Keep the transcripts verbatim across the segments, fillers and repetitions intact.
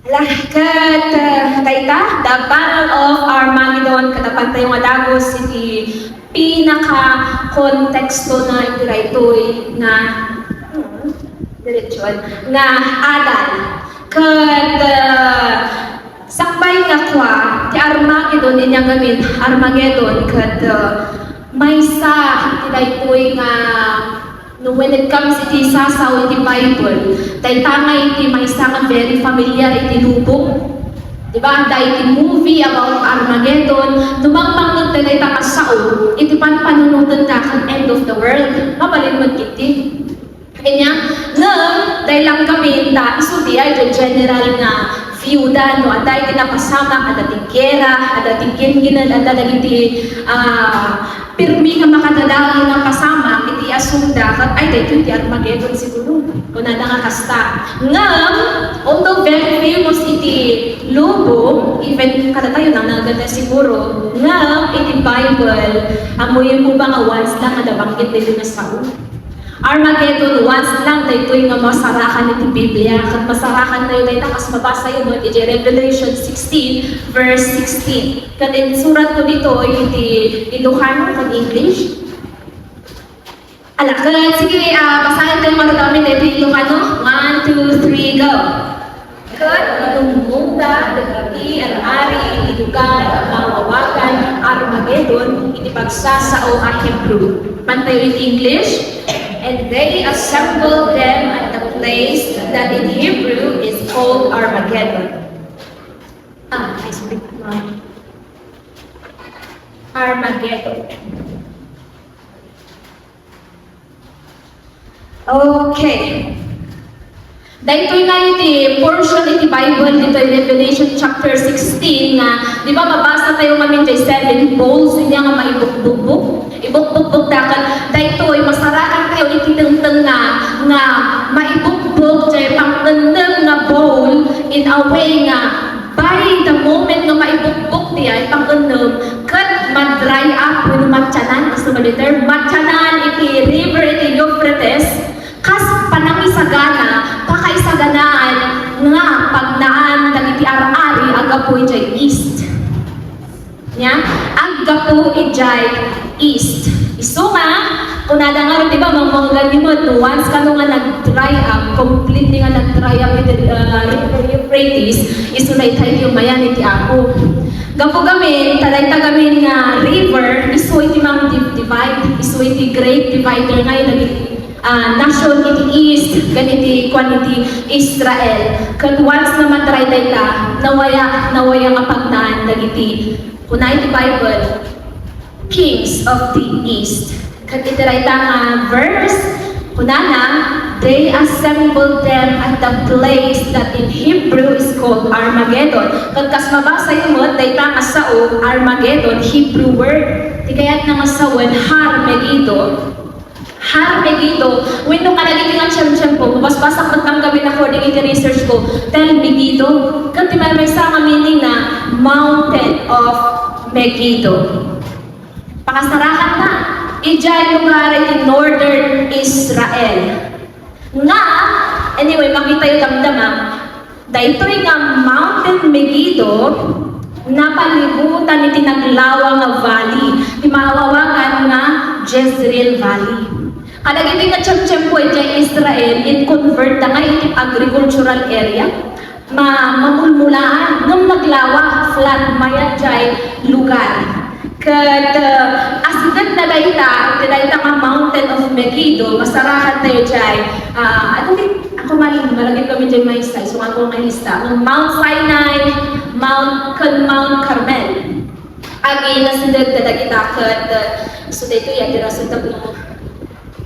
Ala, ket, uh, dayta, the Battle of Armageddon, ket apantayo nga dagus iti pinaka-konteksto na iti daytoy nga, hmm, direksyon, nga adal. Ket, uh, sakbay nga kua, ti Armageddon, inya ngamin, Armageddon, ket, uh, maysa iti daytoy nga No, when it comes iti sasao iti Bible, dayta nga iti maysa nga very familiar iti lubong. Di ba? Adda iti movie about Armageddon, no mangmangngegta dayta nga sao, iti panpanunotenta ken end of the world. Mabalin met ketdi. Kanya, ngem, dayta lang kami, ta, isu ti ay, the general nga view da, no, adda iti napasamak, adda ti gera, adda ti ginginen, adda dagiti, ah, pirmi nga makadadael nga pasamak iti asunda, ket ay, daytoy ti Armageddon siguro. Kunada nga kasta. Ngem, although very famous iti lubong, even kadatayo nangngegda siguro, ngem iti Bible, ammoyo ba nga once lang nga nabanggit daytoy nga sao? Armageddon, once lang daytoy nga masarakan iti Biblia, ket masarakan tayo dayta kas mabasayo met iti Revelation sixteen, verse sixteen. Ket insuratko ditoy iti Ilocano ken English. Ala, ket sige, ah, basaen tayo manen amin daytoy Ilocano. One, two, three, go. Ket nanumongda dagiti ar-ari iti lugar a maawagan Armageddon iti pagsasao a Hebrew. Apantayo iti English. And they assembled them at the place that in Hebrew is called Armageddon. Ah, I speak, ma'am. Armageddon. Okay. Daytoy nga iti portion iti Bible, ditoy Revelation chapter sixteen, nga, di ba, mabasa tayo ngamin jay seven bowls, inya nga maibukbukbok. Ibukbukbok dakat, daytoy, masarakan tayo iti tengteng nga, nga maibukbok, jay pangennem nga bowl, in a way nga, By the moment nga maibukbok diay pangennem, ket ma-dry up wenno matianan, kas no mabiter, matianan iti river iti Euphrates, kas panangisagana, pakaisaganaan nga pagnaan dagiti ar-ari a gapu idiay east. Nia, aggapu idiay east. Isu nga, kunada nga, di ba, mangmanggan yun, no, once kano nga nag-dry up, completely nga nag-dry up iti, uh, river Euphrates, isu na itay yung mayan iti Apo. Gapu gamin, ta dayta gamin nga river, isu iti mang div-, divide, isu iti great divider nga iti, ah, nation iti east, ken iti kuan iti Israel. Ket once nga ma-dry dayta, nawaya, nawaya nga pagnaan dagiti Kuna iti Bible, kings of the east. Ket iti dayta nga verse, kunana, "They assembled them at the place that in Hebrew is called Armageddon." Ket kas mabasayo met, dayta nga sao, Armageddon, Hebrew word. Ti kayatna nga sawen, Har Megiddo. Har Megiddo, wenno kadagiti nga tiemtiempo, mabasbasak met ganggamin according iti research ko, Tel Megiddo, ket ti maymaysa nga meaning na Mountain of Megiddo. Pakasarakan na, idiay lugar iti northern Israel. Nga, anyway, makitayo damdama, Daytoy nga Mountain Megiddo, napalibutan iti naglawa nga valley, ti maawagan nga Jezreel Valley. Kadagiti nga tiemtiempo idiay Israel, in-convert da nga iti agricultural area, ma-, mamulmulaan, ngem naglawa, flat, mayat diay lugar. Ket, uh, asideg na dayta, iti dayta nga Mountain of Megiddo, masarakan tayo diay, ah, ano di, ako man, malagip kami diay maysa, isu nga ako nga lista. Ang Mount Sinai, Mount, ken Mount Carmel. Agi, nasideg na dagita ket, uh, so daytoy, ya, di rason tapno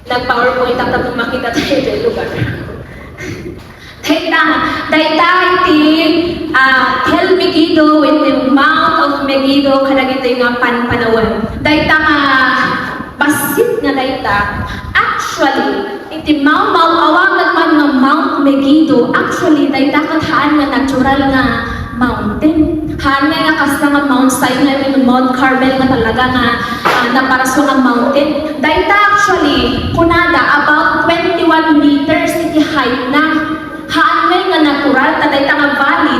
nag-PowerPoint tapno makita tayo diay lugar. Dayta, dayta iti, ah, Tel Megiddo, iti Mount of Megiddo, kadagitoy nga panpanawen. Dayta nga bassit nga dayta, actually, iti Mau Mau, awagan man nga Mount Megiddo, actually, dayta ket haan nga natural nga mountain. Haan nga, nga kasta nga Mount Sinai wenno Mount Carmel nga talaga nga, ah, naparaso nga mountain. Dayta actually, kunada, about twenty-one meters iti height na. Haan nga natural, ta dayta nga valley,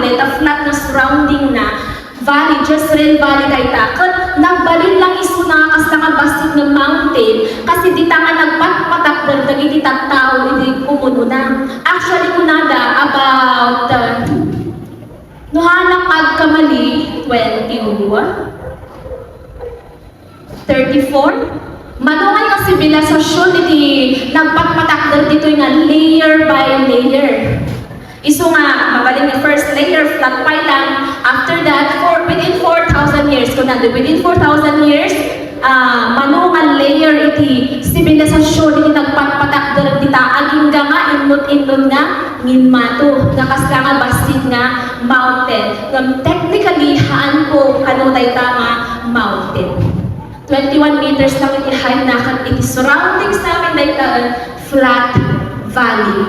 Jezreel Valley dayta, ket nagbalin lang isuna nga kasla nga bassit nga mountain, kas dita nga nagpatpatakder dagiti tattao idi umun-una. Actually, kunada about, uh, no hanak agkamali, twenty-one, thirty-four? Mano nga sibilisasyon iti nagpatpatakder ditoy nga layer by layer? Isu nga, mabalin nga first layer, flat pile lang. After that, for, within four thousand years, kunada, within four thousand years, ah, mano nga layer iti sibilisasyon iti nagpatpatakder dita agingga nga innut-innut nga ngimmato, nga kasla nga bassit nga mountain. Ngem technically, haan ko kano dayta nga mountain. Twenty-one meters lang iti height na, ket iti surroundings na amin dayta, eh, flat valley.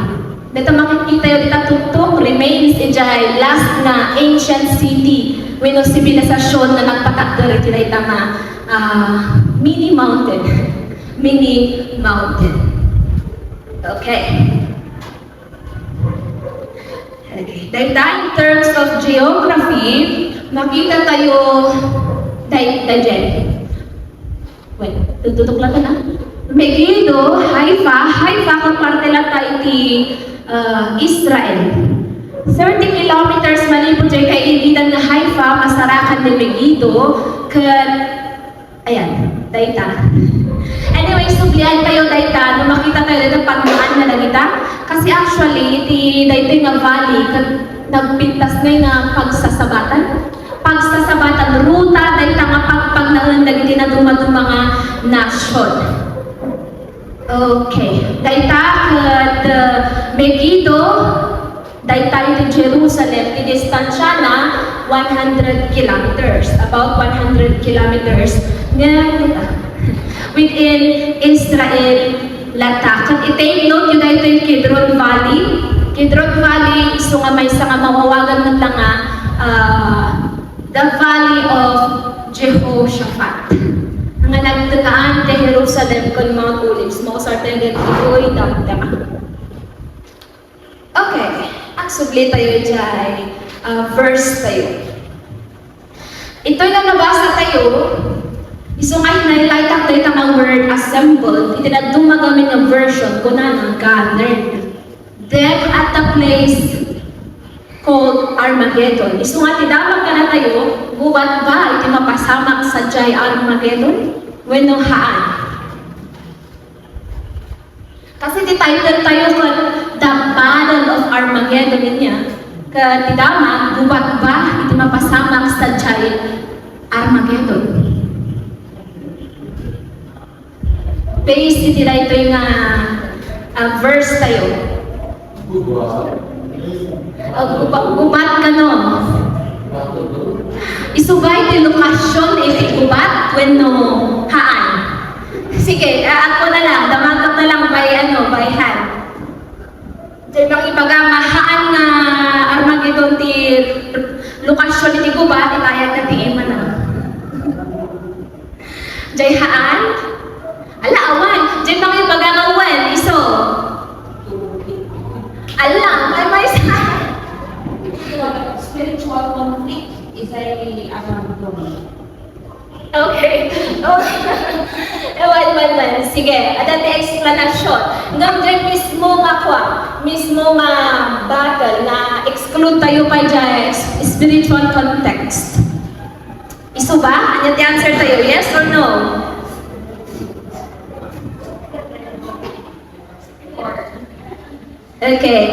Dayta makikitayo dita tuktok, remains idiay last nga ancient city wenno sibilisasyon nga nagpatakder iti dayta nga, ah, mini mountain. Mini mountain. Okay. Okay. Dayta, in terms of geography, makita tayo, day-, daydiay. Wait, tututok lang na. Megiddo, Haifa, Haifa, ket parte latta iti, uh, Israel. Thirty kilometers manipud diay kaibigan nga Haifa, masarakan ni Megiddo, ket Ayan, dayta. Anyway, sublian tayo dayta, no makita tayo dayta, pagmaan na dagita. Kasi actually, iti daytoy nga valley, ket nagpintas na nga pagsasabatan. Pagsasabatan, ruta, dayta nga pagpagnaen dagiti nadumaduma nga nasion. Okay. Dayta ket, uh, Megiddo, dayta iti Jerusalem, ti distansiana, one hundred kilometers, about one hundred kilometers. Ngem, within Israel latta. Ket i-take note yo daytoy Kidron Valley. Kidron Valley, isu nga maysa nga mawawagan met la nga, uh, the Valley of Jehoshaphat. Nga nagtekaan ti Jerusalem ken Mount Olives, mausar tayo dagitoy dakdak. Okay, agsubli tayo idiay, ah, verse tayo. Itoy nga nabasa tayo, isu nga highlight-ak dayta nga word assembled, iti nadumaduma nga version, kunana, gathered. Them at the place called Armageddon. Isu nga ti damag kadatayo, gubat ba iti mapasamak sadiay Armageddon? Wenno haan? Kasi ti title tayo ket The Battle of Armageddon inya. Ket ti damag, gubat ba iti mapasamak sadiay Armageddon? Based iti daytoy nga, ah, verse tayo. Ah, guba-, gubat kano? Isu ba ti location iti gubat wenno haan? Sige, ah, ako na lang, damagak na lang by, ano, by hand. Diay mangibaga nga haan nga Armageddon ti location iti gubat, itayag na ti imana. Diay haan? Ala, awan. Diay mangibaga nga wen, isu. Ala, may, may sa. Spiritual conflict is a, ano, Okay. Oh. Eh, well, well, well. Sige, adda ti explanation. Ngem diay mismo nga kua, mismo nga battle, na-exclude tayo pay diay spiritual context. Isu ba? Ania ti answer tayo? Yes or no? Okay.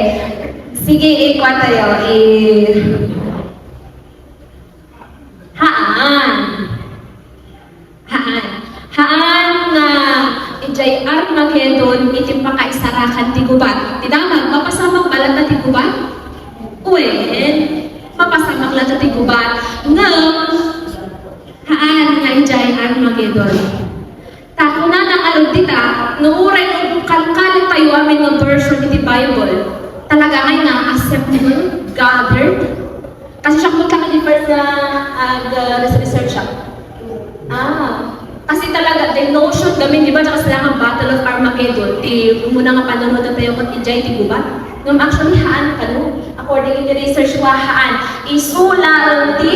Sige, ikua tayo. I- Haan. Haan. Haan nga idiay Armageddon iti pakaisarakan ti gubat. Ti damag, mapasamak ba latta ti gubat? Wen, mapasamak latta ti gubat. Ngem, haan nga idiay Armageddon. Ta kunana ngarud dita, no uray no kalkali tayo amin nga version iti Bible, talaga ngay nga assemble, gathered. Kasi siak met lang di first nga ag-research siak. Ah, kasi talaga, the notion, gamin, di ba, tsaka sila nga Battle of Armageddon, ti umuna nga panunot tayo ket idiay ti gubat. Ngem actually, haan kano. According to research ko, haan. Isu laeng ti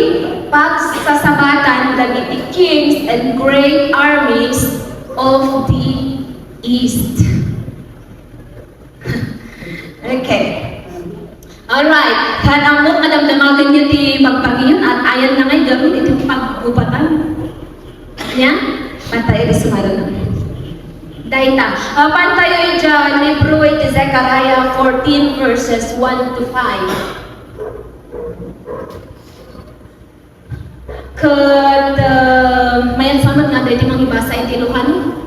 Pagsasabatan dagiti kings and great armies of the east. Okay. Alright. Haan, ammok nga damdamagenyo ti pagpagiyon, at ayanna ngay gapu iti paggubatan. Ania? Pantay iti sumaruno. Dayta. Ah, pantayo idiay libro iti Zechariah fourteen verses one to five. Ket, ah, mayat sa met nga adda iti mangibasa iti Ilocano?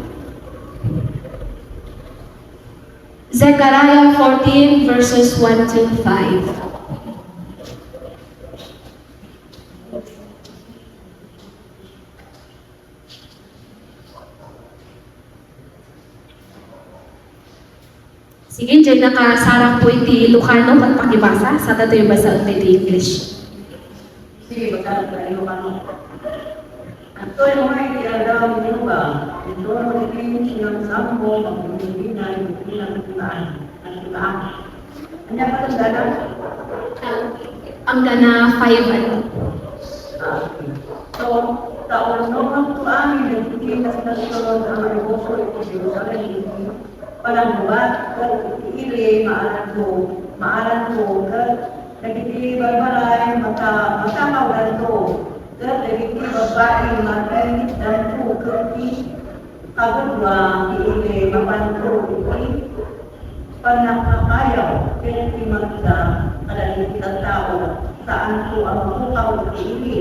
Zechariah fourteen verses one to five. Sige, diay nakasarakpo iti Ilocano ket pakibasa, sa daytoy basaen iti English. Sige, basaen ta Ilocano. Adtoy met iti aldaw ni Jehovah, inton iti sinangsango, magbibinay iti nagtulaan. Nagtulaan. Ania pa ti aldaw? Anggana five, ano? Ah, okay. So, ta unonto amin dagiti nasion a maibusor iti Jerusalem iti panaggubat, ket iti ili maaranto, maaranto, ket dagiti balbalay mata-, matakawdanto, ket dagiti babbai matinitdanto, ket ti kagudua ti ili mapanto iti pannakakayaw ket ti magda kadagiti tattao, saanto a mapukaw iti ili.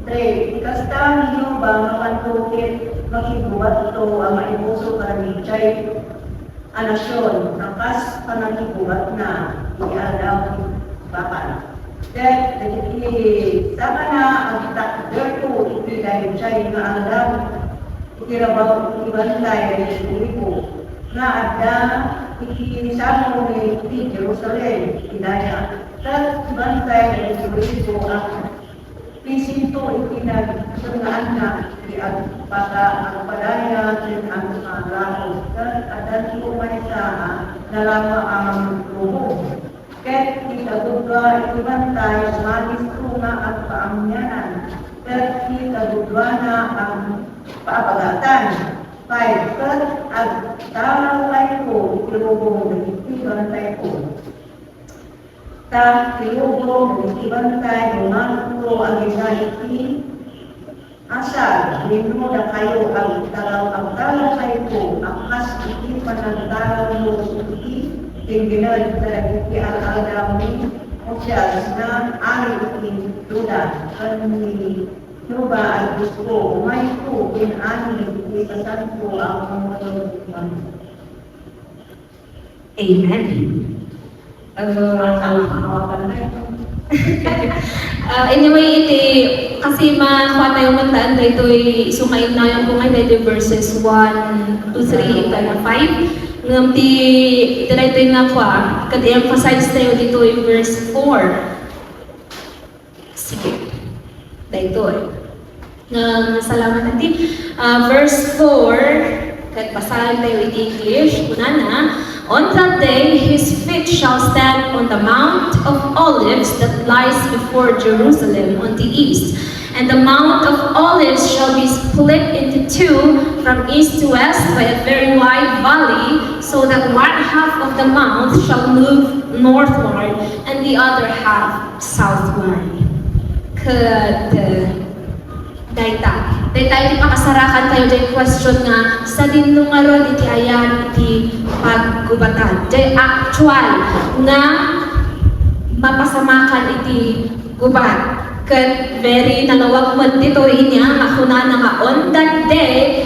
Three, iti kasta ni Jehovah mapanto ket makiggubatto a maibusor kadagiti a nasion a kas panagiggubatna iti aldaw ti Bakan. Ket dagiti sakana agtakderto iti daydiay nga aldaw iti rabaw iti bantay dagiti olibo nga adda iti sango iti Jerusalem iti daya. Ket ti bantay dagiti olibo a pisinto iti nagtengngaanna ti agpaka-, agpadaya ken agpangaraos. Ket addanto maysa a nalawa a manglubong. Ket ti kagudua iti bantay, umagisto nga agpaamianan, ket ti kaguduana agpaabagatan. Five, ket agtaraw payko iti lubong dagiti bantayko. Ta ti lubong dagiti bantay, umagisto agina iti Asar, wenno dakayo agtaraw-, agtaraw payko a kas iti panagtarawyo iti tinggiled kadagiti al-aldaw ni Josias nga ari iti Juda, ken ni Jehovah a Diosko, umayko ken amin iti sasanto a pangulo. Amen. Uh, uh, anyway, iti, kasi makuha tayo man taan daytoy, isu nga innayon ko nga daytoy verses one to three, ita na five. Ngem ti, iti daytoy nga kuha, kad-emphasize tayo ditoy verse four. Sige. Daytoy. Nga, salamat, Auntie. Ah, verse four, ket basaen tayo iti English, kunana, "On that day his feet shall stand on the Mount of Olives that lies before Jerusalem on the east, and the Mount of Olives shall be split into two from east to west by a very wide valley, so that one half of the mount shall move northward and the other half southward." Ket, uh, dayta. Dayta iti pakasarakan tayo, diay question nga, sadino ngarud iti ayan iti paggubatan? Diay actual nga mapasamakan iti gubat. Ket very nalawag met ditoy inya nga kunana nga, "On that day,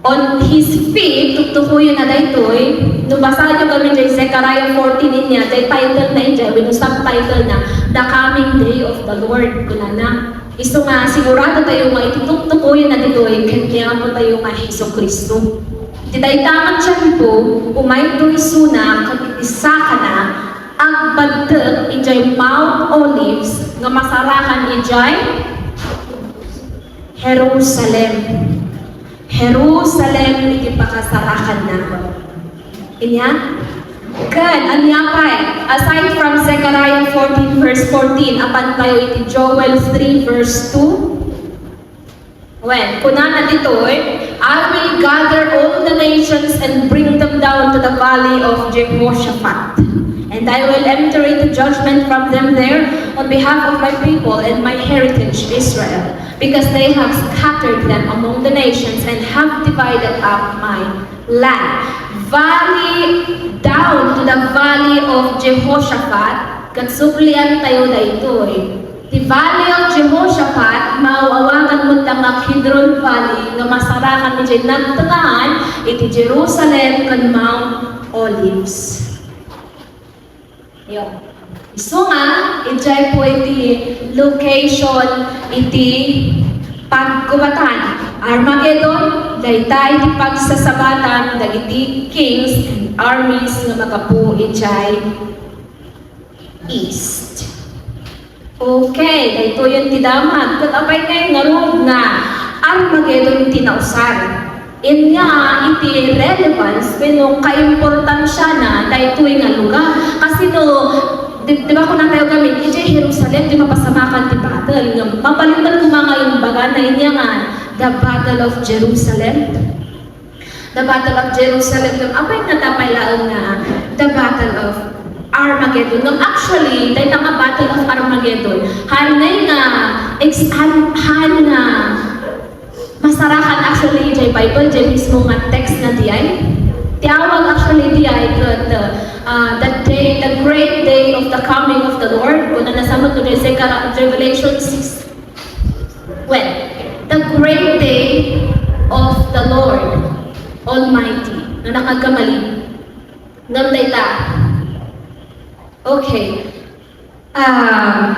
on his feet," tuktukoyonna daytoy. No basaenyo kami diay Zechariah fourteen inya, diay title na idiay, wenno subtitle na, "The Coming Day of the Lord," kunana. Isu nga sigurado tayo nga iti tuktukoyonna ditoy, ket ni Apo tayo nga Jesu-Cristo. Iti dayta nga tiempo, umayto isuna ket iti sakana, agbagtek idiay Mount Olives nga masarakan idiay Jerusalem. Jerusalem iti pakasarakanna. Inya, Ken ania pay, aside from Zechariah fourteen verse fourteen, apan tayo iti Joel three verse two. Wen, kunana ditoy, "I will gather all the nations and bring them down to the valley of Jehoshaphat. And I will enter into judgment from them there on behalf of my people and my heritage Israel, because they have scattered them among the nations and have divided up my land." Valley down to the valley of Jehoshaphat, ket sublian tayo daytoy. Ti Valley of Jehoshaphat, maawagan met nga Kidron Valley, nga masarakan idiay nagtengaan iti Jerusalem ken Mount Olives. Yo. Isu nga, idiay po iti location iti pagkubatan. Armageddon, dayta iti pagsasabatan dagiti kings and armies nga makapu idiay east. Okay, daytoyen ti damag. Ket apay ngay ngarud nga Armageddon ti nausar? Ania iti relevance wenno kaimportansiana daytoy nga lugar? Kasino, di, di ba, kunatayo gamin, idiay Jerusalem, di mapasamakan ti battle. Ngem mabalin met koma nga imbagana ania nga the Battle of Jerusalem? The Battle of Jerusalem, ngem apay nga ta pay laeng nga the Battle of Armageddon? Ngem actually, dayta nga Battle of Armageddon, haan nga ex-, haan, haan nga masarakan actually idiay Bible, idiay mismo nga text nga diay. Ti awag actually diay ket, uh, the day, the great day of the coming of the Lord. Kunana sa met no diay Revelation six, well, the great day of the Lord Almighty. No, nakagkamali. Ngem dayta. Okay. Ah,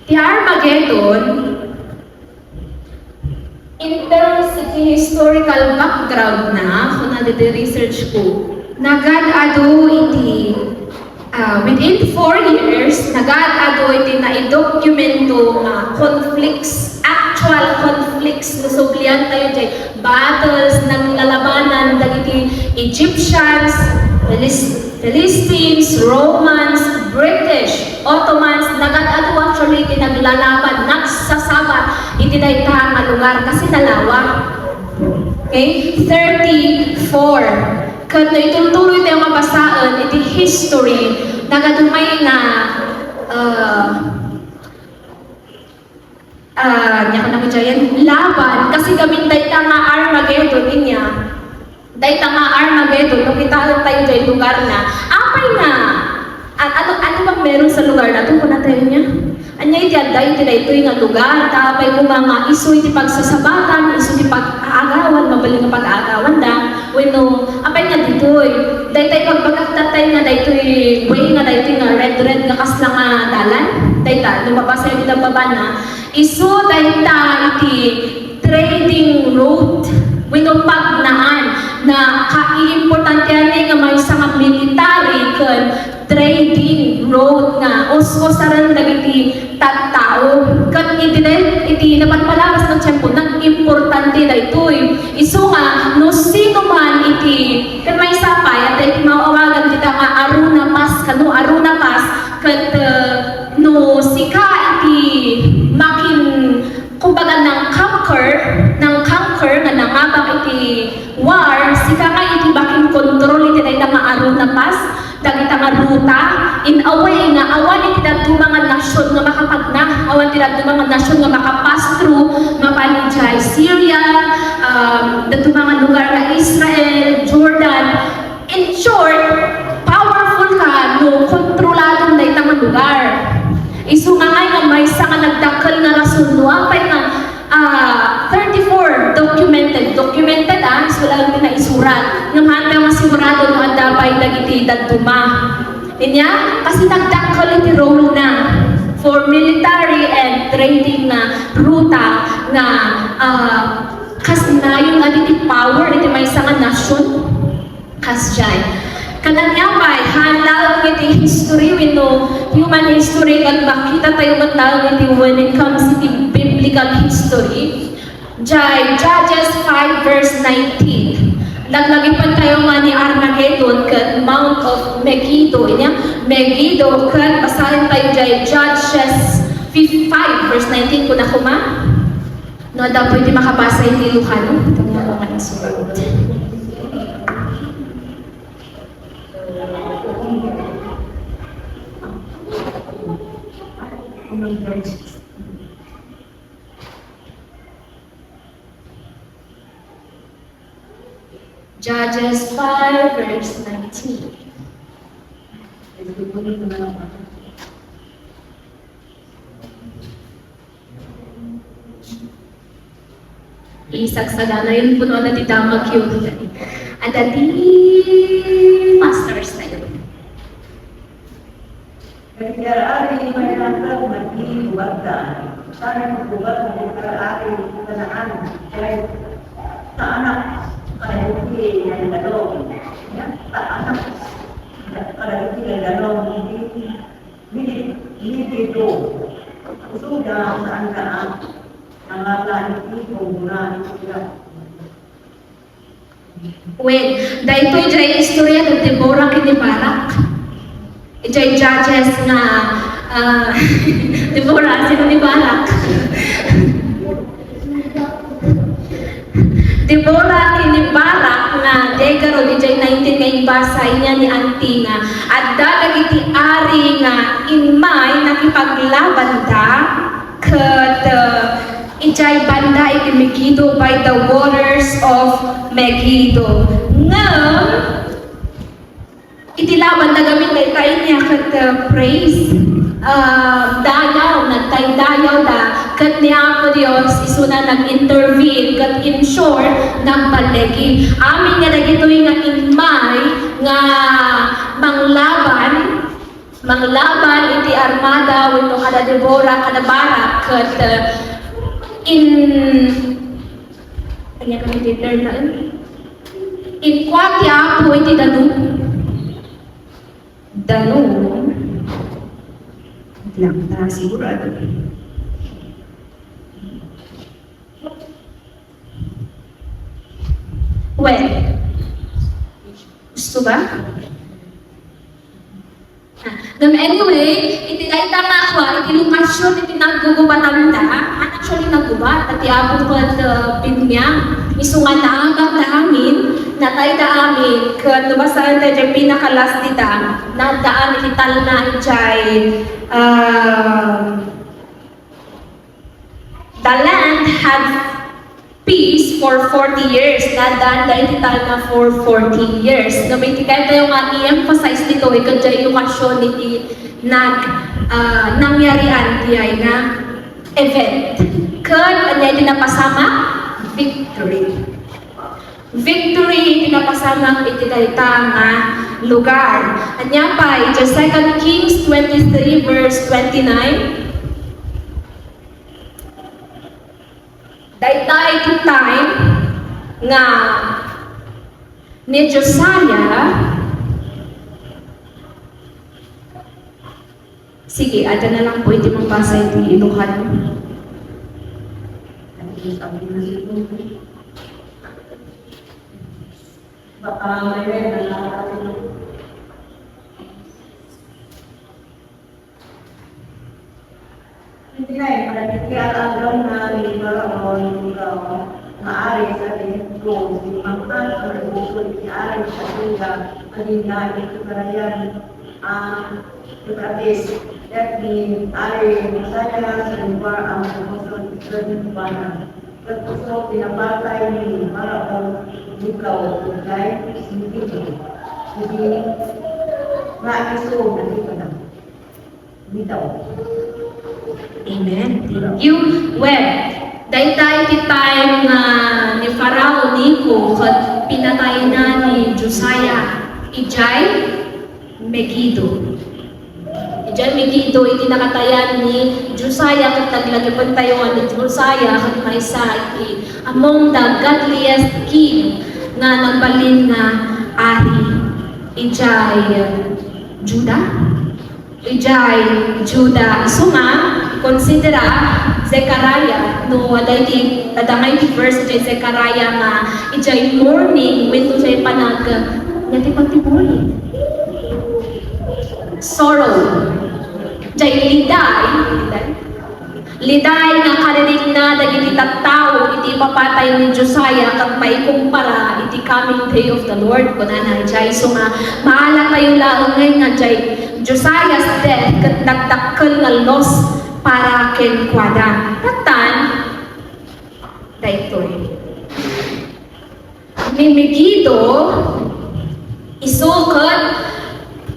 ti Armageddon, in terms iti historical background na, kuna ditoy research ko, nagad-adu iti Ah, within four years, nagad-adu iti naidokumento nga conflicts, actual conflicts, no sublian tayo diay battles, naglalabanan dagiti Egyptians, Philis-, Philistines, Romans, British, Ottomans, nagad-adu actually iti naglalaban, nagsasabat iti dayta nga lugar kasi nalawa. Okay? Thirty-four. Ket no itultuloy tayo nga basaen iti history, nagadu pay nga, ah, ah, ania ko na ko diayen, laban, kasi gamin dayta nga Armageddon, inya, dayta nga Armageddon, no kitaen tayo diay lugar na, apay nga, an-, ano, ano bang meron sa lugar na to? Kuna tayo niya. Ania iti adda iti daytoy nga lugar, ta apay koma nga isu iti pagsasabatan, isu ti pag-aagawan, mabalin nga pag-aagawanda, wenno, apay nga ditoy? Dayta ibagbagak tatay nga daytoy way nga daytoy nga red-red nga kasla nga dalan? Dayta, no mabasa iti dabbabana, isu dayta iti trading route, wenno pagnaan, na kaiimportantean nga maysa nga military ken trading road nga us-usaren dagiti tattao. Ket iti, iti napalpalabas nga tiempo, nagimportante daytoy. Isu nga, no sino man iti, ket maysa pay, adda iti maawagan dita nga Aruna Pass, kano Aruna Pass, ket, eh, no sika iti makin-, kumbaga, nang-conquer, nang-conquer nga nangabak iti war, sika nga iti makin-control iti dayta nga Aruna Pass, dagita nga ruta, in a way nga awan iti dadduma nga nasion nga makapagna, awan ti dadduma nga nasion nga makapass through, mapan idiay Syria, um, dadduma nga lugar nga Israel, Jordan. In short, powerful ka no kontroladon dayta nga lugar. Isu nga ngay nga maysa nga nagdakkel nga rason no apay nga, ah, thirty-four documented. Documented, ah, isu laeng ti naisurat. Ngem haantayo nga sigurado no adda pay dagiti dadduma. Inya, kasi nagdakkel iti role na for military and trading nga ruta nga, ah, kasnayon nga iti power iti maysa nga nasion. Kasdiay. Ket ania pay, haan laeng iti history wenno human history, ket makita tayo met laeng iti when it comes iti biblical history. Jay Judges five verse nineteen. Laglagipentayo nga ni Armageddon ket Mount of Megiddo. Inya, Megiddo ket basaentayo diay Judges fif-, five, verse nineteen, kuna koma. No, adda pay ti makabasa iti Ilocano. Ito nga mga insulat. Judges five, verse nineteen. Isagsagana yun, puno na ti damag yun. Adda ti pastors na yun. Dagiti ar-ari, mailantag nga di gubatdan. Sana ti gubat nga di ar-ari, Kanaan, jay taanak kadagiti nagdalum. Taanak kadagiti nagdalum, di, di, di, di, do. Usuda, saan ka, ah, nangala iti pagmura iti sila. Wen, daytoy diay istorya ni Deborah ken ni Barak. Idiay Judges nga, ah, Deborah, sino ni Barak? Deborah ken ni Barak nga diay garud idiay nineteen nga imbasa inya ni Auntie nga adda dagiti ari nga immay nakipaglabanda ket, ah, idiay banda iti Megiddo by the waters of Megiddo. Ngem, iti laban nagamin dayta inya ket, ah, praise, ah, dayaw, nagtaydayawda, ket ni Apo Dios isuna nag-intervene, ket in short, nagballigi. Amin nga dagitoy nga immay nga manglaban, manglaban iti armada wenno kada Deborah, kada Barak, ket, uh, in-, ania kami ti term na yun? Inkua ti Apo iti danum. Danum. Lang, ta sigurado. Well, gusto ba? Ah, ngem anyway, iti dayta nga kua, iti lokasyon iti naggugubatanda, and actually naggubat, ti Apo ket, uh, bimmia, isu nga naagak da amin, natayda amin, ket no basaen tayo diay pinaka-last dita, naddaan iti talna idiay, um, The land had peace for forty years. Naddaan da iti talna for forty years. No, iti kayat tayo nga i-emphasize ditoy, ket diay lokasyon iti nag-, ah, nangyarian diay nga event. Ket ania iti napasamak? Victory. Victory iti napasamak iti dayta nga lugar. Ania pay, iti Second Kings twenty-three verse twenty-nine. Dayta iti time nga ni Josiah, sige, adda na lang po iti mabasa iti Ilocano. Baka may may nangangakapit. Iti naimbag iti alagawna ni Faraon, ikaw, nga ari sa Ehipto, simmangpet a nagbungkol iti ari ti Asiria, agingga iti karayan a Eufrates, ket ni Ari Josiah, sinimbar a mangibusor ken ni Juana. Ket isu pinapatay ni Faraon, ikaw, idiay Ehipto. Idi nga isu nakitana. Bitaw. Amen. Thank you. Well, dayta iti time nga ni Faraon Neko ket pinatayna ni Josiah idiay Megiddo. Idiay Megiddo iti nakatayan ni Josiah, ket naglagipentayo nga ni Josiah ket maysa iti among the godliest king nga nagbalin nga ari idiay Judah. Idiay Judah. Isu nga, konsidera, Zechariah, no, adda iti, adda nga iti verse idiay Zechariah nga idiay mourning wenno idiay panag-, nga ti patibul. Sorrow. Idiay liday, liday. Liday nga karirikna dagiti tattao iti ipapatay ni Josiah ket maikumpara iti coming day of the Lord, kunana idiay. So nga, maalatayo laeng nga idiay Josiah's death ket dakdakkel nga loss para kenkuada. Tattan, daytoy. Ni Megiddo, isu ket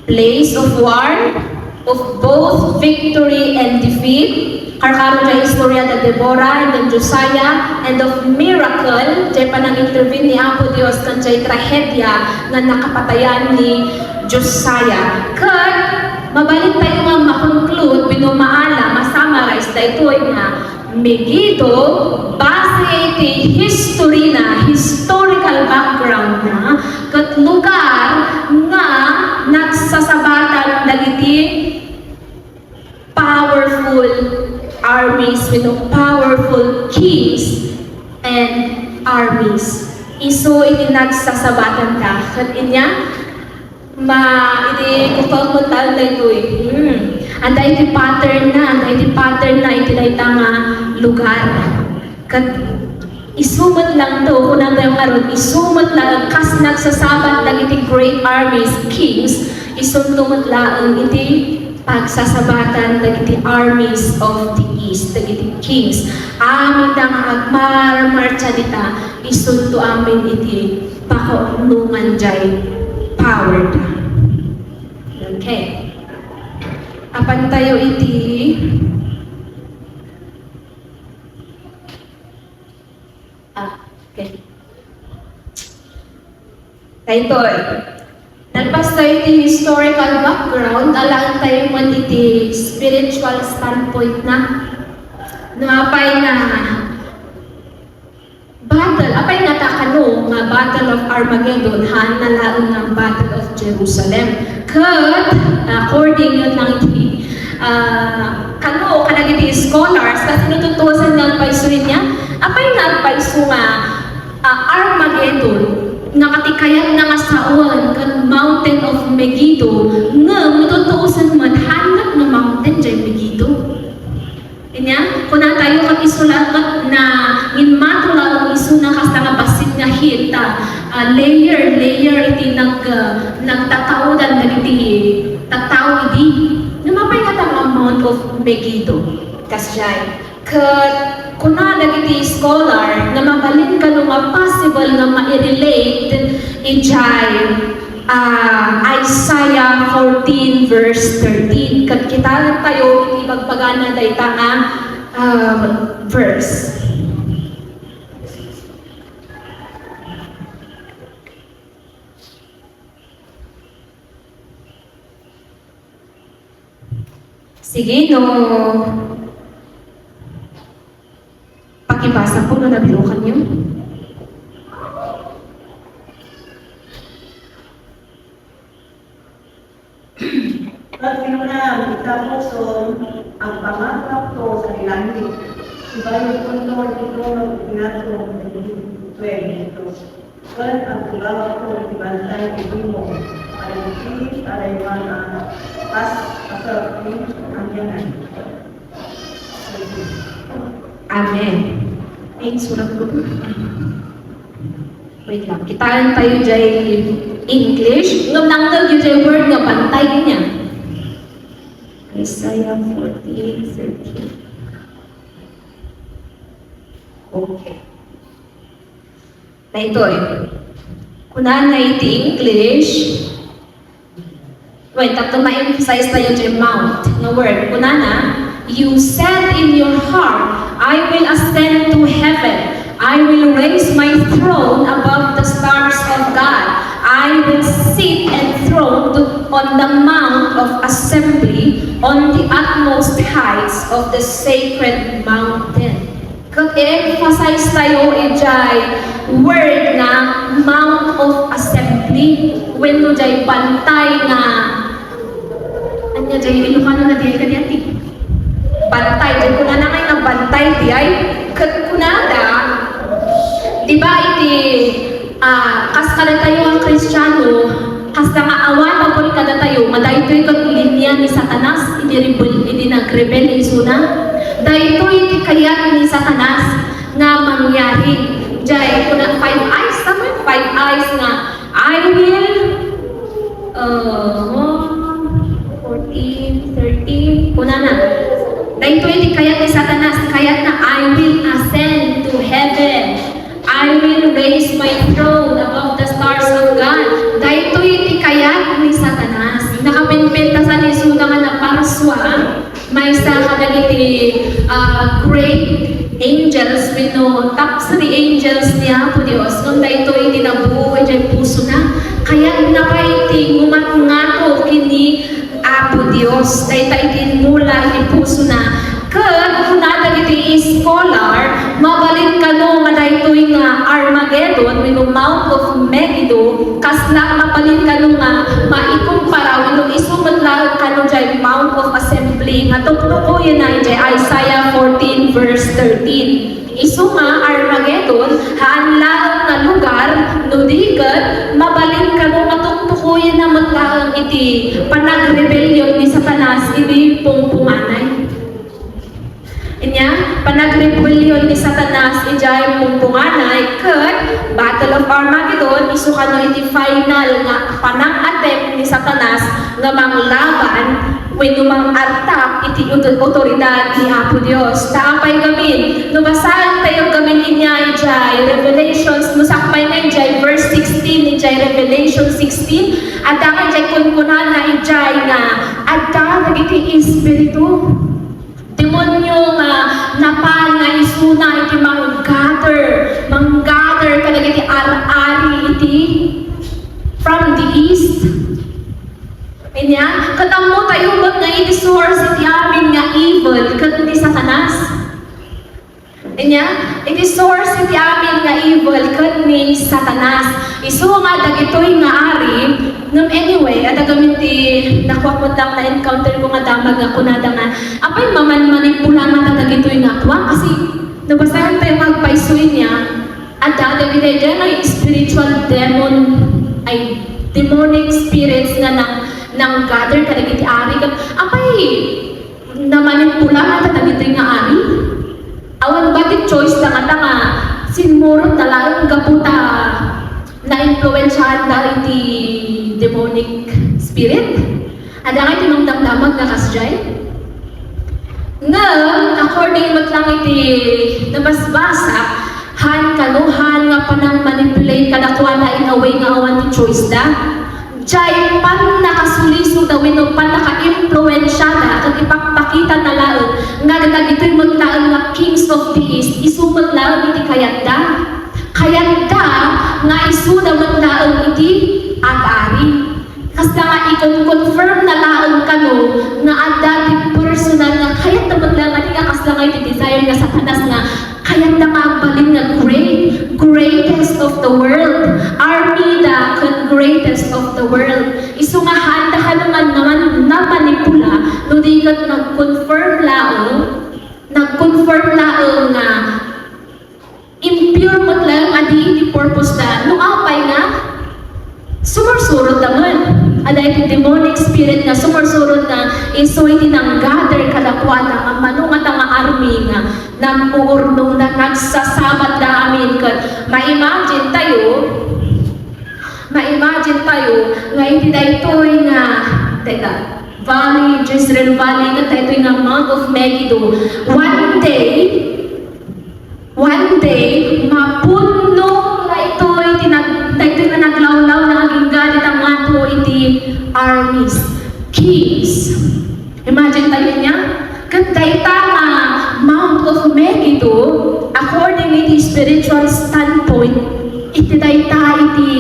place of war, of both victory and defeat. Karkaro diay istorya da Deborah and then Josiah, and of miracle, diay panang-intervene ni Apo Dios ken diay trahedia nga nakapatayan ni Josiah. Ket mabalin tayo nga ma-conclude, wenno maala, ma-summarize daytoy nga Megiddo, base iti history na, historical background na, ket lugar nga nagsasabatan dagiti powerful armies, wenno powerful kings and armies. Isu iti nagsasabatan ta. Ket inya, Ma, idi kukuak met laeng daytoy. Hmm. Anda iti pattern na, anda iti pattern na iti dayta nga lugar. Ket isu met laeng to, kuna tayo ngarud, isu met laeng kas nagsasabat dagiti great armies, kings, isunto met laeng iti pagsasabatan dagiti armies of the east, dagiti kings. Amin da nga agmarmartsa dita, isunto amin iti pakaunongan jay power da. Okay. Apan tayo iti, ah, okay. Daytoy. Nalpas tayo iti historical background, alaen tayo man iti spiritual standpoint na. No, apay nga battle, apay nga ta kano nga Battle of Armageddon, haan na laeng nga Battle of Jerusalem. Ket, according yun lang iti, ah, kano, kadagiti scholars, kas no tutuosan nga agpayso niya, apay nga agpayso nga, ah, Armageddon, nga kati kayat na nga sawen ken Mountain of Megiddo, ngem no tutuosan met, haan nga mountain jay Megiddo. Inya, kuna tayo ket isu la ket na, inmato laeng isuna kasta nga bassit nga hit, ah, ah, layer, layer iti nag-, ah, nagtataodan dagiti tattao idi. Ngem apay nga ta nga Mount of Megiddo? Kasdiay. Ket kuna dagiti scholar nga mabalin kano nga possible nga mairelate idiay Ah, Isaiah fourteen verse thirteen. Ket kitaentayo iti ibagbagana dayta nga, ah, verse. Sige, no. Pakibasa po no nabirukan niyo. Ket kinuna ita pusom, agpamagpakto sa langit. Ibayodkonto iti trono ti Ginato ken iti Espiritu. Ket agtugawakto iti bantay ti gimong, kadagiti adaywan a kas-, kasarap ti anghelan. Amen. Ay, surat ko po. Wait lang. Kitaentayo jay English. Ngem nangngegyo jay word nga bantay niya. Isaiah forty-eight thirteen. Okay. Daytoy. Kunana iti English, wait, tapno ma-emphasize tayo ti mount nga word. Kunana, "You said in your heart, 'I will ascend to heaven. I will raise my throne above the stars of God. I will sit enthroned on the mount of assembly, on the utmost heights of the sacred mountain.'" Ket i-emphasize tayo idiay word nga Mount of Assembly, wenno diay bantay nga, ania diay Ilocano na diay kadi ati? Bantay, diay kunana nga bantay Diay, ket kunada, di ba iti, ah, kas kadatayo nga Kristiano, kasta nga awan tapon kadatayo, nga daytoy ket linia ni Satanas, iti rebel, iti nagrebel isuna. Daytoy ti kayat ni Satanas nga mangyari. Jay, kuna five eyes, tama? Five eyes nga, I will, uh, fourteen, thirteen, kunana. Daytoy ti kayat ni Satanas, kayatna, "I will ascend to heaven. I will raise my throne above the stars of God." Daytoy ti kayat ni Satanas. Nakapenpentasan isuna nga naparsua maysa kadagiti, ah, great angels wenno top three angels ni Apo Dios. Ngem daytoy ti nabuo idiay pusona. Kayatna pay ti ngumatngato ken ni Apo Dios. Dayta iti immula iti pusona. Ket kuna dagiti scholar, mabalin kano nga daytoy nga Armageddon wenno Mount of Megiddo, kasla mabalin kano nga maikumpara wenno isu met laeng kano jay Mount of Assembly nga tuktukoyenna jay Isaiah fourteen verse thirteen. Isu nga Armageddon, haan laeng nga lugar no di ket mabalin kano nga tuktukoyenna met laeng iti panagrebellion ni Satanas iti pungpunganay. Inya, panagrebellion ni Satanas idiay pungpunganay ket Battle of Armageddon, isu kano iti final nga panang-attempt ni Satanas nga manglaban wenno mang-attack iti oto-, otoridad ni Apo Dios. Ta apay gamin, no basaentayo gamin inya idiay Revelations, no sakbay nga idiay verse sixteen, idiay Revelation sixteen, adda nga idiay kunkunana idiay nga adda dagiti espiritu. Demonio nga napan nga isuna iti manggather, manggather kadagiti ar-ari iti from the east. Inya, ket ammotayo met nga iti source iti amin nga evil ket ni Satanas. Inya, iti source iti amin nga evil ket ni Satanas. Isu nga dagitoy nga ari, ngem anyway, adda gamin ti nakuak met lang na-encounter ko nga damag nga kunada nga, apay mamanmanipula ngata dagitoy nga kuak? Kasi, no basaentayo nga agpayso inya, adda dagiti daydiay nga spiritual demon, ay, demonic spirits nga nang, nang-gather kadagiti ari. Ket, apay, namanipula ngata dagitoy nga ari? Awan ba ti choice da ngata nga simmurot da laeng gapu ta naimpluensiahan da iti demonic spirit? Adda ngay ti mangdamdamag nga kasdiay? Ngem, according met lang iti nabasbasak, haan kano, haan nga panang-manipulate kadakuada in a way nga awan ti choice da. Jay pannakasulisoda wenno pannakaimpluensiada ket ipakpakitana laeng nga dagitoy met laeng nga kings of the east, isu met laeng iti kayatda. Kayatda nga isuda met laeng iti ag-ari. Kasta nga ikon-confirm na laeng kano nga adda ti personal nga kayatda met laeng, ania nga kasta nga iti desire nga Satanas nga kayatda nga agbalin nga great, greatest of the world. Army da ken greatest of the world. Isu nga haanda kano nga naman, namanipula, no di ket nag-confirm laeng, nag-confirm laeng nga impure met laeng a di iti purpose da. No apay nga, sumursurot da man. Adda iti demonic spirit nga sumursurot nga isu iti nang-gather kadakuada nga mano ngata nga army nga nag-uurnongda, nagsasabatda amin. Ket ma-imagine tayo, ma-imagine tayo nga iti daytoy nga, teka, Valley, Jezreel Valley, ket daytoy nga Mount of Megiddo. One day, One day, mapunno daytoy ti nag-, daytoy nga naglawlaw nga agingga dita ngato iti armies, kings. Imagine tayo niya? Ket dayta nga Mount of Megiddo, according iti spiritual standpoint, iti dayta iti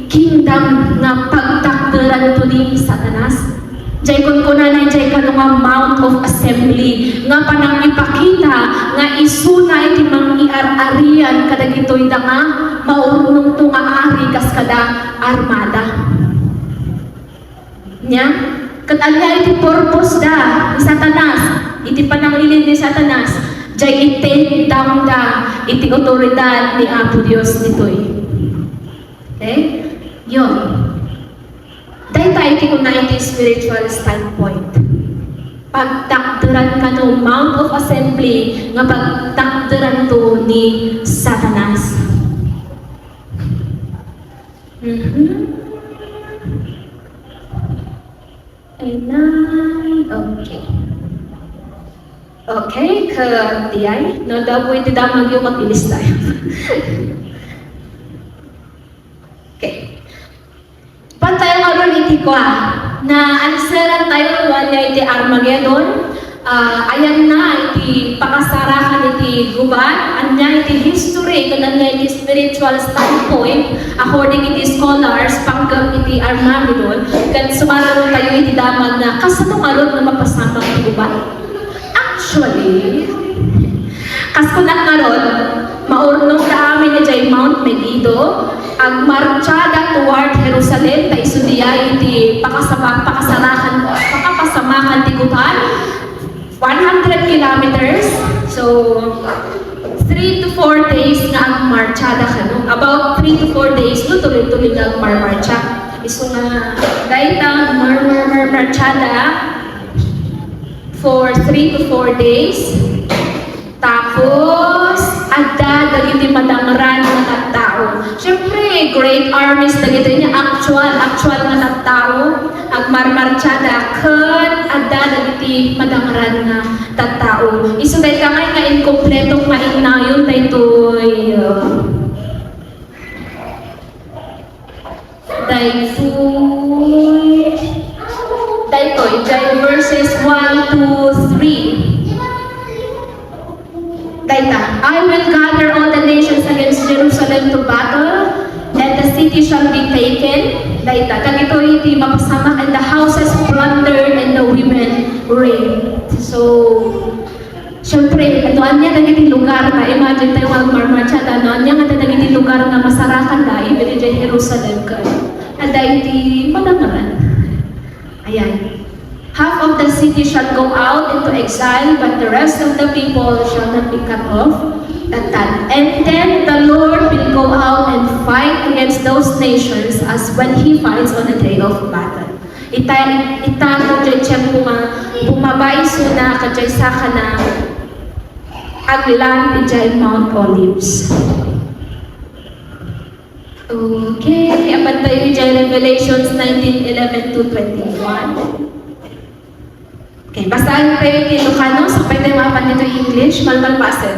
kingdom nga pagtakderanto ni Satanas. Jay kunkunana jay kano nga Mount of Assembly, nga panangipakita nga isuna iti mangiar-arian kadagitoy da nga maurnongto nga ari kas kada armada. Nya? Ket ania iti purpose da ni Satanas, iti panangilin ni Satanas, Dagiti damda iti otoridad ni Apo Dios ditoy. Okay? Yun. Dayta iti kuna iti spiritual standpoint. Pagtakderan kano Mount of Assembly nga pagtakderanto ni Satanas. Mhm. Ayan. Okay. Okay, ket diay, no, dapo iti damagyo, ket ilis tayo. Okay. Pantayo ngarud iti kua, na answeran tayo, no, ania iti Armageddon, ah, ayanna iti pakasarakan iti gubat, ania iti history, ken ania iti spiritual standpoint, according iti scholars, panggep iti Armageddon, ken sumaruno tayo iti damag na kasano ngarud nga mapasamak ti gubat. Actually, kas kunak ngarud, maurnongda amin idiay Mount Megiddo, agmartsada toward Jerusalem, ta isu diay iti pakasama-, pakasarakan, pakapasamakan ti gubat, one hundred kilometers. So, three to four days nga agmartsada kano. About three to four days, no, tuloy-tuloy nga agmarmartsa. Isu nga, dayta, mar-, mar-, mar-, martsada for three to four days. Tapos, adda dagiti madangran nga tattao. Siyempre, great armies dagitoy nga actual, actual nga tattao. Agmarmartsada ket adda dagiti madangran nga tattao. Isu dayta ngay nga inkompleto nga innayon daytoy, uh, Daytoy, daytoy, daytoy, verses one, two, three. Dayta, "I will gather all the nations against Jerusalem to battle, and the city shall be taken." Dayta, dagitoy iti mapasamak, "and the houses plundered and the women raped." So, Siyempre, no ania dagiti lugar nga, imagine tayo nga agmarmartsada, no ania nga dagiti lugar nga masarakanda, even idiay Jerusalem, ket adda iti madangran. Ayan. "Half of the city shall go out into exile, but the rest of the people shall not be cut off." That time. "And then the Lord will go out and fight against those nations as when he fights on the day of battle." Ita, ita, no, diay tiempo nga bumaba isuna, ket diay sakana, agland idiay Mount Olives. Okay, apan tayo idiay Revelations nineteen eleven to twenty-one. Okay, basaen tayo ti Ilocano, sakbay tayo maapan ditoy English, malmalpasen.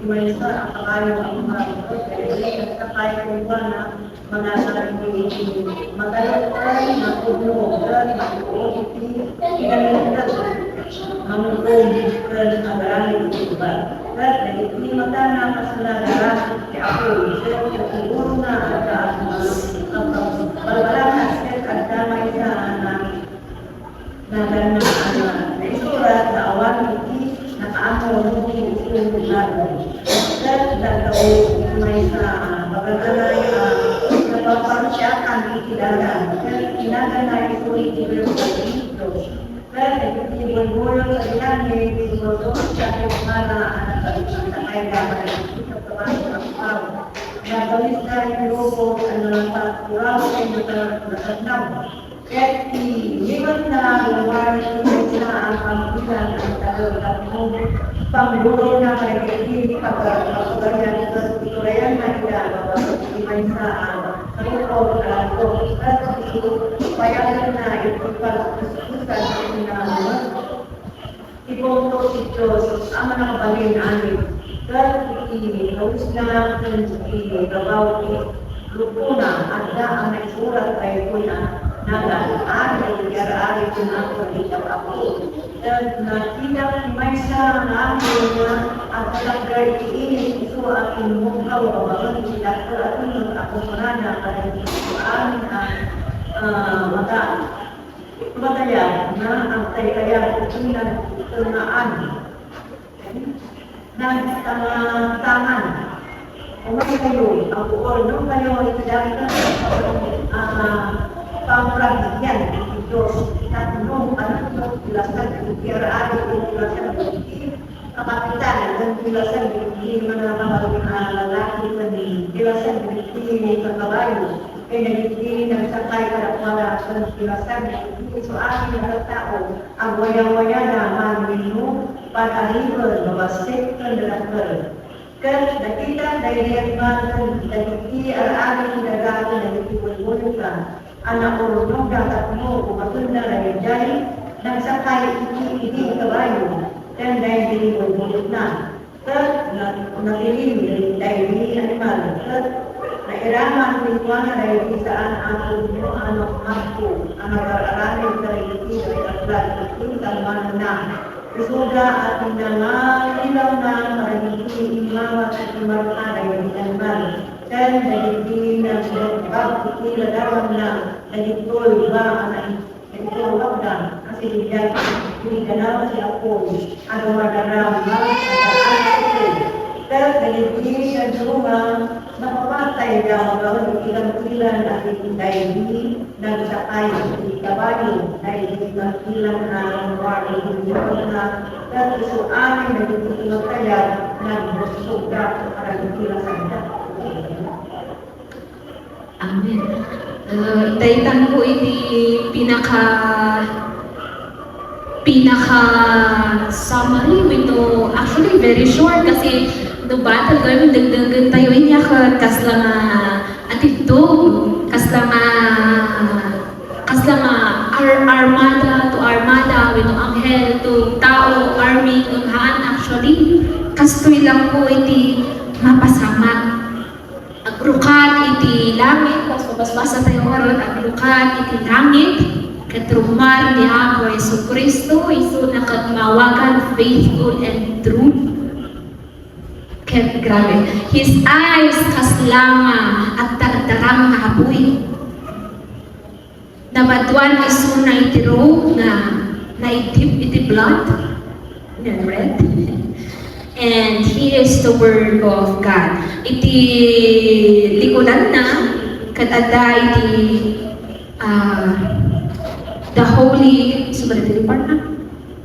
Maysa a kabayo a umaabot, ket sakbay kenkuana, mananangngeg iti mataluktan nga pudno, ket mapuot iti kinalinteg, mangukom, ken agaramid iti ubbag. Ket dagiti matana kasla darasut ti Apo, ket ti urona adda a balbalakas, ket adda maysa a naganna a naisurat nga awan iti nakaammo no ti isu nga dadduma. Ket dagiti maysa a pagan-anay a napaparsiakan iti dalan, ket kinagana isu iti Kristo. Ket dagiti buybuyon a langit, ti Kristo, ti Mara a nagpakita kayda kadagiti kababain a tao. Nagbawisda iti rubos a nalangpat, puraw ken nagkadnaw. Ket ti liwatna rummuar iti maysa a pambilang a taga-, tapno panggurona kadagiti pagpapagayan ket iturayanna ida babaen iti maysa a katukod a aldo. Ket isu payaganna iti pagkuskusan iti naanus. Ti punto ti Dios a mannakabalin amin, ket iti kawisna ken iti gabaw ti lupona adda a naisurat daytoy a nagan, Ari ti ar-ari ken Apo ti ar-apo. Ket nakitak ti maysa nga anghel nga agtalagda iti init, isu a kimmuggaw babaen iti dakkel a timek a kunkunana kadagiti amin a, a, mata. Matayab nga agtaygayab iti nagtengngaan. Tangan-tangan. Umaykayo, agguurnongkayo iti dagita a pamparagiddian ti Dios, tapno anakyo ti lasan iti ar-ari iti lasan iti kakapitan, ken ti lasan iti manabanal a lalaki, ken ti lasan iti kakabayo, ken dagiti nagsakay kadakuada, ken ti lasan iti isu amin a tattao. Agwayawayada man wenno pad-aripen, mabassit ken dakkel. Ket nakita daydiay man dagiti ar-ari ti daga ken dagiti bulbulka a naurnongda tapno umagenna daydiay nagsakay iti idi kabayo ken daydi bulbulkna. Ket na-, natiliw daydi animal, ket nairaman kenkuana daydi saan a pudno a naghappo a nagar-aramid kadagiti nagkasla iti sangoananna. Isuda a pinangangilawna kadagiti immawat iti marka daydi animal, ken dagiti nagbagbag iti ladawanna, dagitoy ba a nai-, Nagtulwagda a sinibiag iti ganaw ti apuy a dumadara nga agdaan iti. Ket dagiti dadduma, napapatayda babaen iti kampilan a daydi nagsakay iti kabayo, daydi kampilan a rummuar iti lingua, ket isu amin dagiti tumagkayat, nagbussogda kadagiti lasanda. Amen. Uh, itaytanko iti pinaka, pinaka summary wenno, actually, very short kasi no batal gayam dengdenggen tayo inya ket kasla nga atibtog, kasla nga, kasla nga ar-, armada to armada wenno anghel to tao, army, ngem haan actually. Kastoy lang po iti mapasamak. Agrukat iti langit, mas mabasbasa tayo ngarud, agrukat iti langit, ket rummuar ni Apo Jesu-Cristo, isuna ket maawagan faithful and true. Ket grabe, his eyes kasla nga agdardarang nga apuy. Nabaduan isuna iti robe nga naidip iti blood, nga red. And he is the Word of God. Iti likudanna, ket adda iti, ah, the holy, sumalit iti part na.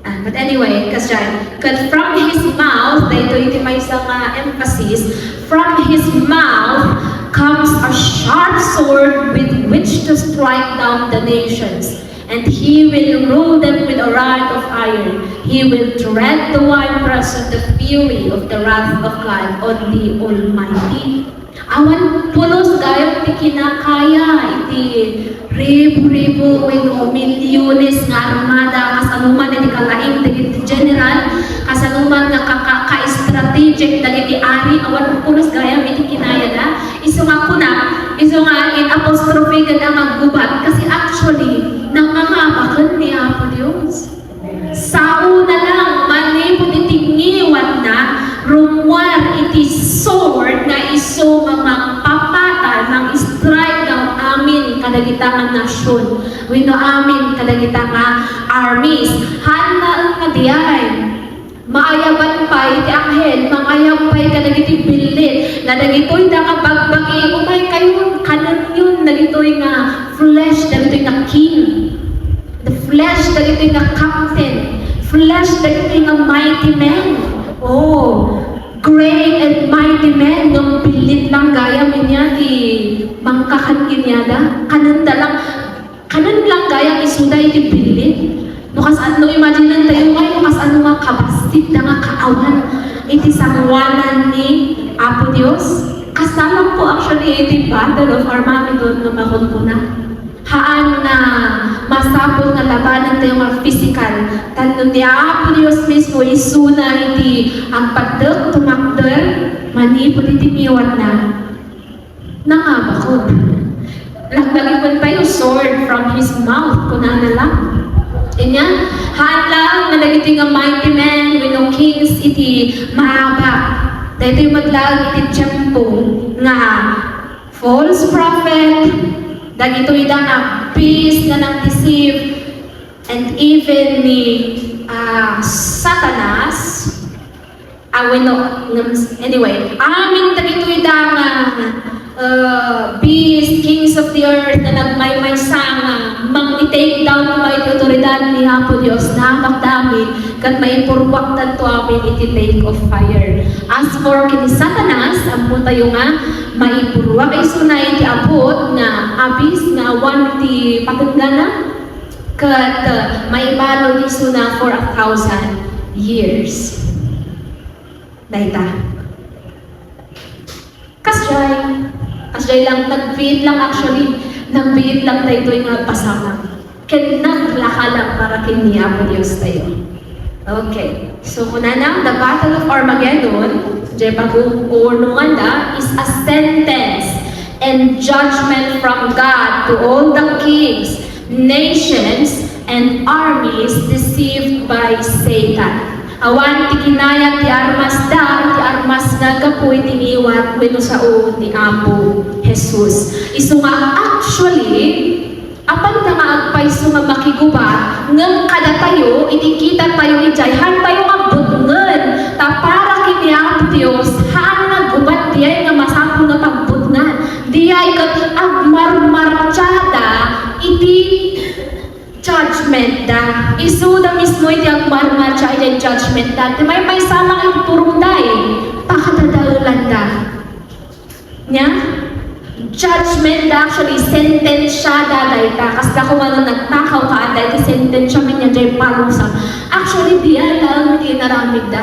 Ah, but anyway, kasdiay, ket from his mouth, daytoy iti maysa nga emphasis, from his mouth comes a sharp sword with which to strike down the nations, and he will rule them with a rod of iron. He will tread the winepress of the fury of the wrath of God, of the Almighty. Awan pulos gayam ti kinakaya iti ribu-ribu wenno milyones nga armada, kasano man iti kalaing dagiti general, kasano man nga ka-, ka-, ka-strategic dagiti ari, awan pulos gayam iti kinayada. Isu nga kuna, isu nga in apostrophe ket nga aggubat, kasi actually, nangangabaken ni Apo Dios. Sao na lang, manipud iti ngiwatna, rummuar iti sword nga isu nga mangpapatay, mang-strike down amin kadagita nga nasion, wenno amin kadagita nga armies. Haan laeng nga diay. Maayaban pay ti anghel, mangayab pay kadagiti billit. Nga dagitoy da nga bagbagi, umaykayon, kanenyon dagitoy nga flesh, dagitoy nga king. The flesh dagitoy nga captain, flesh dagitoy nga mighty men. Oh, great and mighty men, ngem billit lang gayam inya ti mangkakan kaniada. Kanenda lang, kanen lang gayam isuda iti billit. No kasano, imagine tayo ngay, no kasano nga kabassit da nga kaawan iti sangoanan ni Apo Dios. Kasano po actually iti Battle of Armageddon nga makunkuna. Haan nga masapul nga labanan tayo nga physical. Tapno ni Apo Dios mismo isuna iti agpaddek, tumakder, manipud iti ngiwatna. Nangabakod. Laglagipen tayo, sword from his mouth, kunana lang. Inya, haan lang nga dagiti nga mighty men, wenno kings iti maabak. Daytoy met laeng iti tiempo nga false prophet, dagitoy da nga beast nga nang-deceive, and even ni, ah, Satanas, Ah, wenno, ngem, anyway, amin dagitoy da nga, uh, beast, kings of the earth, nga nagmaymaysa nga mang-take down pay iti otoridad ni Apo Dios, namakda amin, ket maipurruakdanto amin iti lake of fire. As for ken ni Satanas, ammotayo nga maipurruak isuna iti abut nga abyss nga awan ti patenggana, ket, uh, maibalud isuna for a thousand years. Dayta. Kasjay. Kasjay lang, nagbiit lang actually. Nagbiit lang daytoy nga pasamak. Ken naglaka lang para ken ni Apo Dios tayo. Okay. So, kunana, the Battle of Armageddon, jay pag-uurnonganda, is a sentence and judgment from God to all the kings, nations, and armies deceived by Satan. Awan ti kinayat ti armasda, ti armas nga gapu iti ngiwat wenno sao ni Apo Jesus. Isu nga actually, apanda nga agpayso nga makigubat, ngem kadatayo, iti kitatayo idiay, haantayo nga butngen. Ta para ken ni Apo Dios, haan nga gubat diay nga masapul nga pagbutngan. Diay ket agmarmartiada iti judgment da. Isuda mismo iti agmarmartia iti judgment da. Ti maymaysa lang iti turongda, eh, pakadadaelanda. Nia? Judgment da, actually, sentensiada dayta. Kasla koma no nagtakaw ka, adda iti sentensia, ken nia jay parusam. Actually, diay laeng ti inaramidda.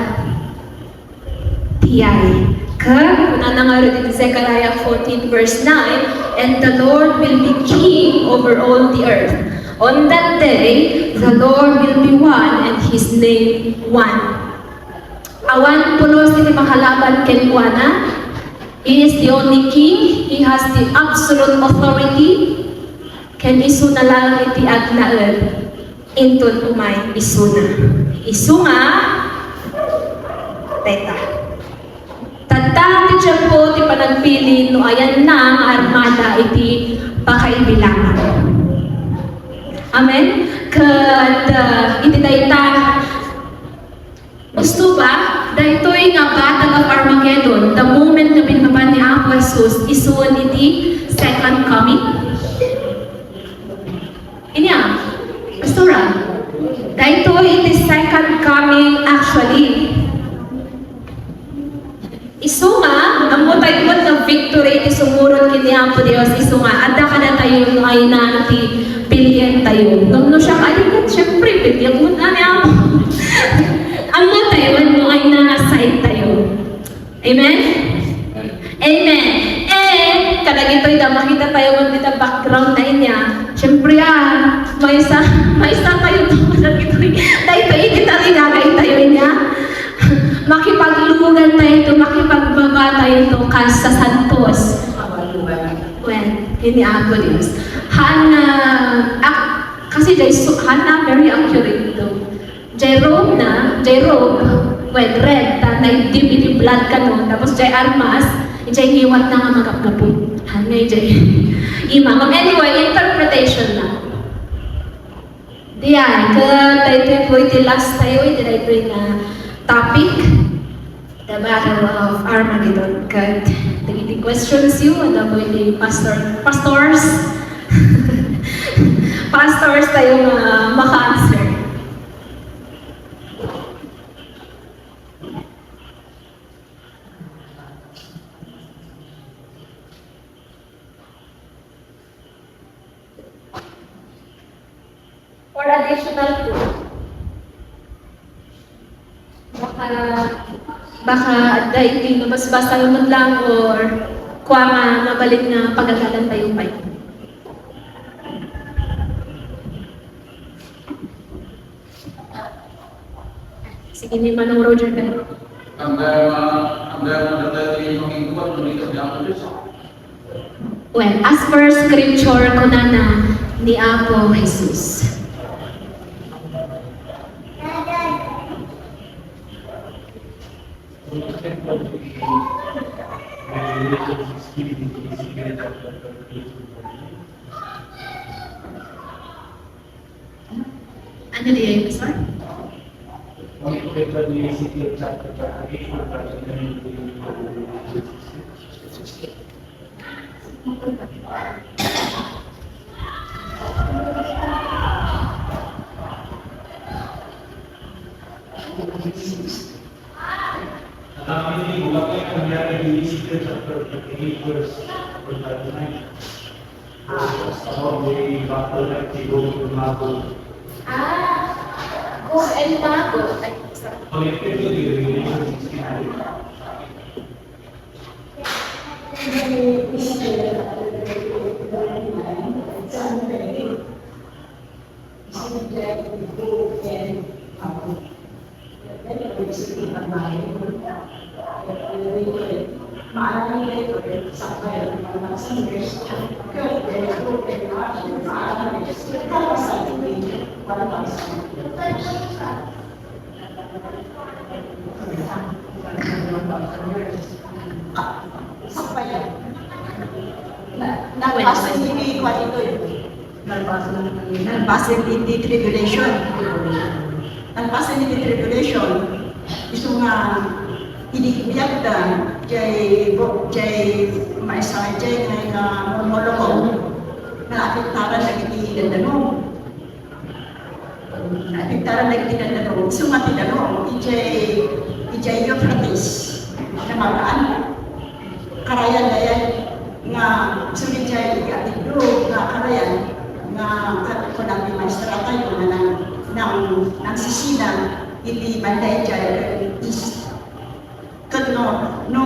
Diay. Ket, kunana ngarud iti Zechariah fourteen verse nine, "And the Lord will be king over all the earth. On that day, the Lord will be one and his name one." Awan pulos iti makalaban kenkuana. He is the only king. He has the absolute authority. Ken isuna laeng iti agnaed inton umay isuna. Isu nga, teka. Tatta ti tiempo ti panagpili no ayanna nga armada iti pakaibilangan. Amen? Ket, uh, iti dayta, gusto ba? Daytoy nga Battle of Armageddon, the moment nga binmaban ni Apo Jesus, isuon iti second coming? Inya, Pastora, daytoy iti second coming actually. Isu nga, ammotayo met nga victory iti sumurot ken ni Apo Dios, isu nga, adda kadatayo no ayna ti pilientayo. Ngem no siak, ay, siyempre, piliek met nga ni Apo. Ammotayo no ayna nga side tayo. Amen? Amen. And kadagitoy da, makitatayo met dita background na inya. Siyempre, ah, maysa, maysatayo to, kadagitoy. Daytoy iti tarigagaytayo inya. Makipaglugantayo to, makipagbabatayo to, kas sa santos. Well, ken ni Apo Dios. Hana, ak-, kasi jay su-, hana, very accurate to. Jay robe na, jay robe, well, red, ta naidip iti blood kano, tapos jay armas, jay ngiwat na nga magapgapu. Hangay jay ima. Ngem anyway, interpretation na. Diay, ket daytoy po iti last tayo, iti daytoy nga topic, the Battle of Armageddon. Ket dagiti questions yu, adda po iti pastor, pastors, pastors tayo nga maka-answer. Or additional two. Baka, baka adda iti mabasbasa met lang or kua nga mabalin nga pagadalan tayo pay. Sige, ni Manong Roger na. Ang, ah, ang, ah, ang dati yung makikuha, nung ikaw niya ako, Diyos. Well, as per scripture, kunana ni Apo Jesus. Ano diay, Pastor? Ah, Gog and Magog. Ay, sorry. Sakbayan. Na, nagpasen iti kuan itoy. Nagpasen, nagpasen iti tribulation. Nagpasen iti tribulation. Isu nga idi biagda, jay, jay, maisa, jay nga, nga murmulong nga apektaran dagiti dandano. Apektaran dagiti dandano. Isu nga ti Danube, idiay, idiay Euphrates. Nga magaan. Karayan dayan nga isu idiay iti atiddo nga karayan nga kat-, kunam ni maestra tayo nga nang, nang, nangsisina iti banda idiay east. Ket no, no,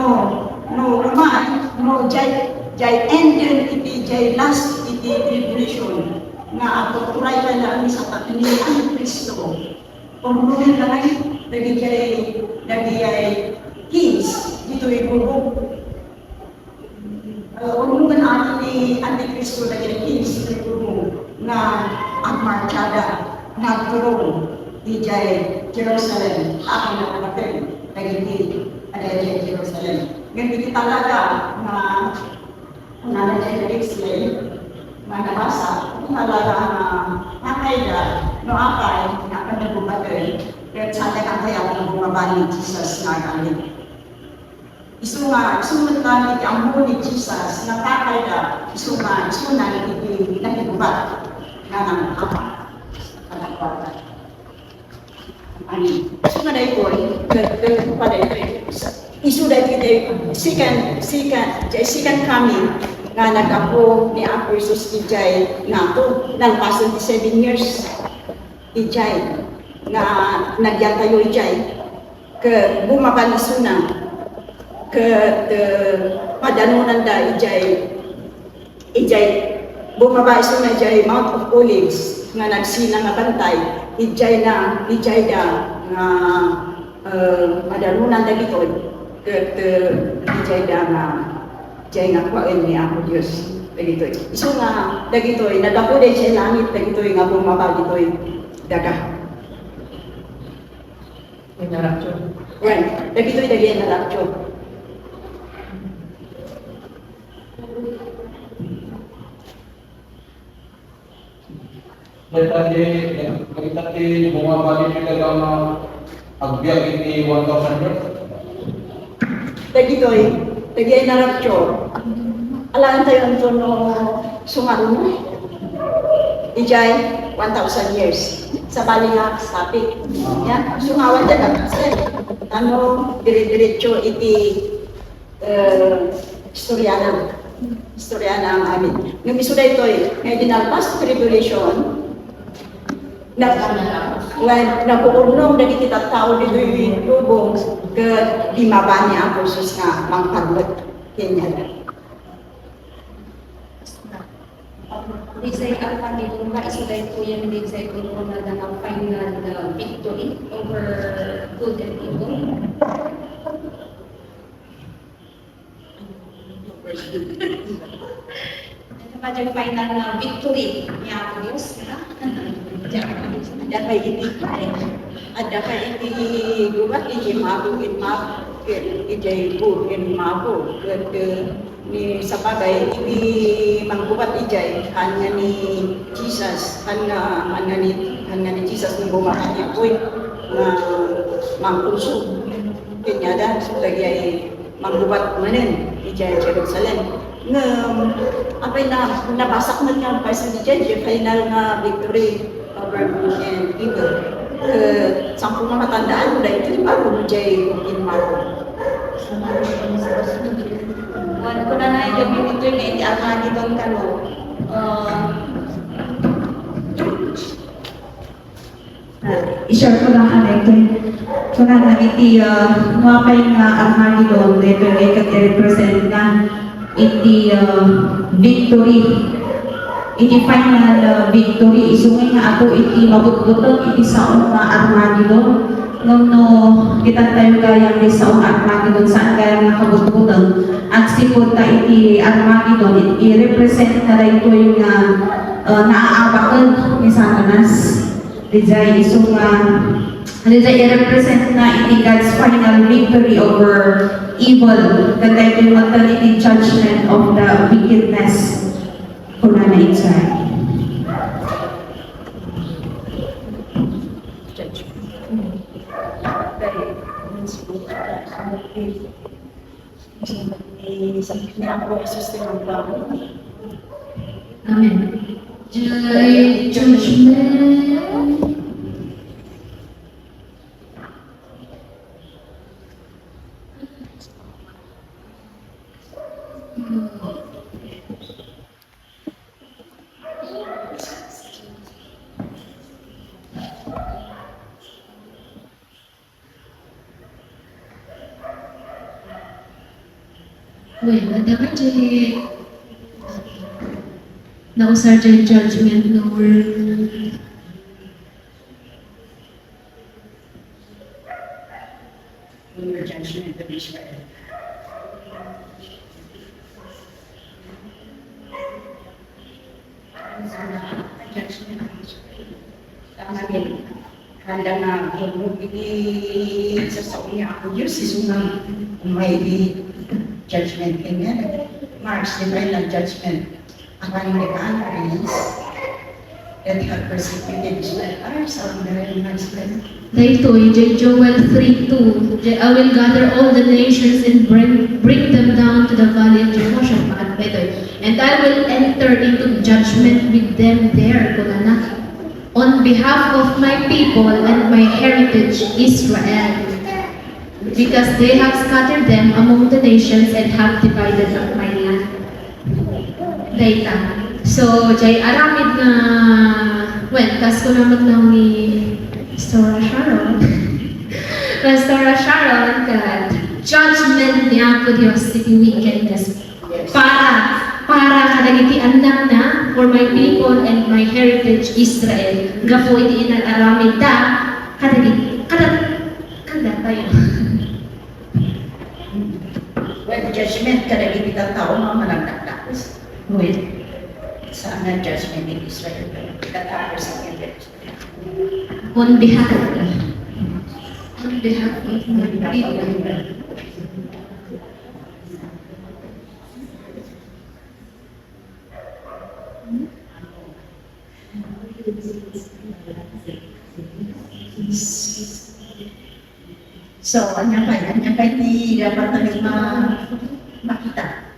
no umay, no jay, jay enden iti jay last iti tribulation nga agturturay kaniami sa pagni ni Cristo. Urnogen ngay dagijay, dagijay kings ditoy bubong. Uh, urnogen amin ni Antikristo dagiti kings ditoy bubong nga agmartiada, nga agturong idiay Jerusalem, amin a pagkaten dagiti adda idiay Jerusalem. Ngem iti talaga nga kunana diay Alexei nga nabasa, iti talaga nga nakayda, no apay, nga panagubaten, ket saan nga kayat nga bumaba ni Jesus nga agalin. Isu nga, isu met laeng iti ammo ni Jesus nga pakayda, isu nga, isunan iti nakigubat nga nangapa. Amen. Isu nga daytoy, ket, ket, pa daytoy. Isu daytoy, daytoy, second, second, jay second coming nga naggapu ni Apo Jesus idiay nato, nalpasen ti seven years. Idiay nga nagyatayo idiay, ket bumaba isuna, ket, eh, padanonanda idiay, idiay, bumaba isuna idiay Mount of Olives nga nagsina nga bantay, idiay na, idiay da nga, eh, padanonan dagitoy, ket, eh, idiay da nga, idiay nga kuaen ni Apo Dios dagitoy. Isu nga dagitoy, naggapu idiay langit dagitoy nga bumaba ditoy daga. Inarapto. Yan. Dagitoy dagiti inarapto. Dagita ti, dagita ti bumabalik ti daga nga agbiag iti one thousand years. Dagitoy, dagiti inarapto. Alaen tayo anto no sumaruno. Idiay one thousand years. Sabali nga sapit. Yan, sungawan dagiti. Ano, dire-diretso iti, eh, istoriana. Istoriana nga amin. Ngem isu daytoy, nga idi nalpas ti tribulation, nag-, nag-uurnong dagiti tattao ditoy lubong ket bumaba ni Apo Jesus nga mangparmek kenkuana. Daydiay a pagilumba, isu daytoy a daydiay a final, uh, victory over good and evil. Ano ba daydiay final nga victory ni Apo Dios, ha? Adda pay iti, adda pay iti gubat iti Mago ken Mago, iti Mago ken Mago, ket, eh, ni sabagay, iti manggubat idiay, haan nga ni Jesus, haan nga, haan nga ni, haan nga ni Jesus nga bumaba ni Apoy, nga mangkunsub. Kaniada, dagiti manggubat manen idiay Jerusalem. Ngem, apay na, nabasak met nga verse idiay, the final nga victory over good and evil. Ket, saanko nga matandaan, daytoy baro idiay Bukid Marko. Wen, kunana idiay bibidyo nga iti Armagedon kano, ah, Ah, i-share ko lang, ano, ito. Kunana iti, ah, no apay nga Armagedon, daytoy ket i-represent na iti, ah, victory. Iti final, ah, victory, isu nga ato iti mabutbuteng iti sao nga Armagedon. Ngem no, kitantayo gayam ti sao nga Armagedon, saan gayam nga kabutbuteng. Agsipud ta iti Armagedon, it-, i-represent na daytoy nga, ah, naaabaken ni Satanas. Daydiay isu nga, daydiay i-represent na iti God's final victory over evil, ken daytoy met iti judgment of the wickedness. Kunana idiay. Amen. Jai judgment. Well, adda man diay nausar diay judgment no word. No word judgment of Israel. Amen. Handa nga agturnog iti sasao ni Apo Dios, isu nga umay iti judgment. Amen. Marks the final judgment upon the Canaanites that have persecuted Israel. Are some very nice men. Daytoy, diay Joel three two, "I will gather all the nations and bring, bring them down to the valley of Jehoshaphat." Daytoy, "And I will enter into judgment with them there," kunana, "on behalf of my people and my heritage, Israel, because they have scattered them among the nations and have divided up my land." Dayta. So, diay aramid nga, well, kas kuna met laeng ni Pastora Sharon. Pastora Sharon, ket judgment ni Apo Dios iti wickedness. Para, para kadagiti annakna, for my people and my heritage Israel. Gapu iti inar-aramidda, kadagiti, kada-, kadatayo. Well, judgment kadagiti tattao nga managdakdakes. Well, saan nga judgment in Israel? Tattao sa judgment. On behalf, on behalf of my people. So, ania pay, ania pay ti dapat tayo ma-, makita?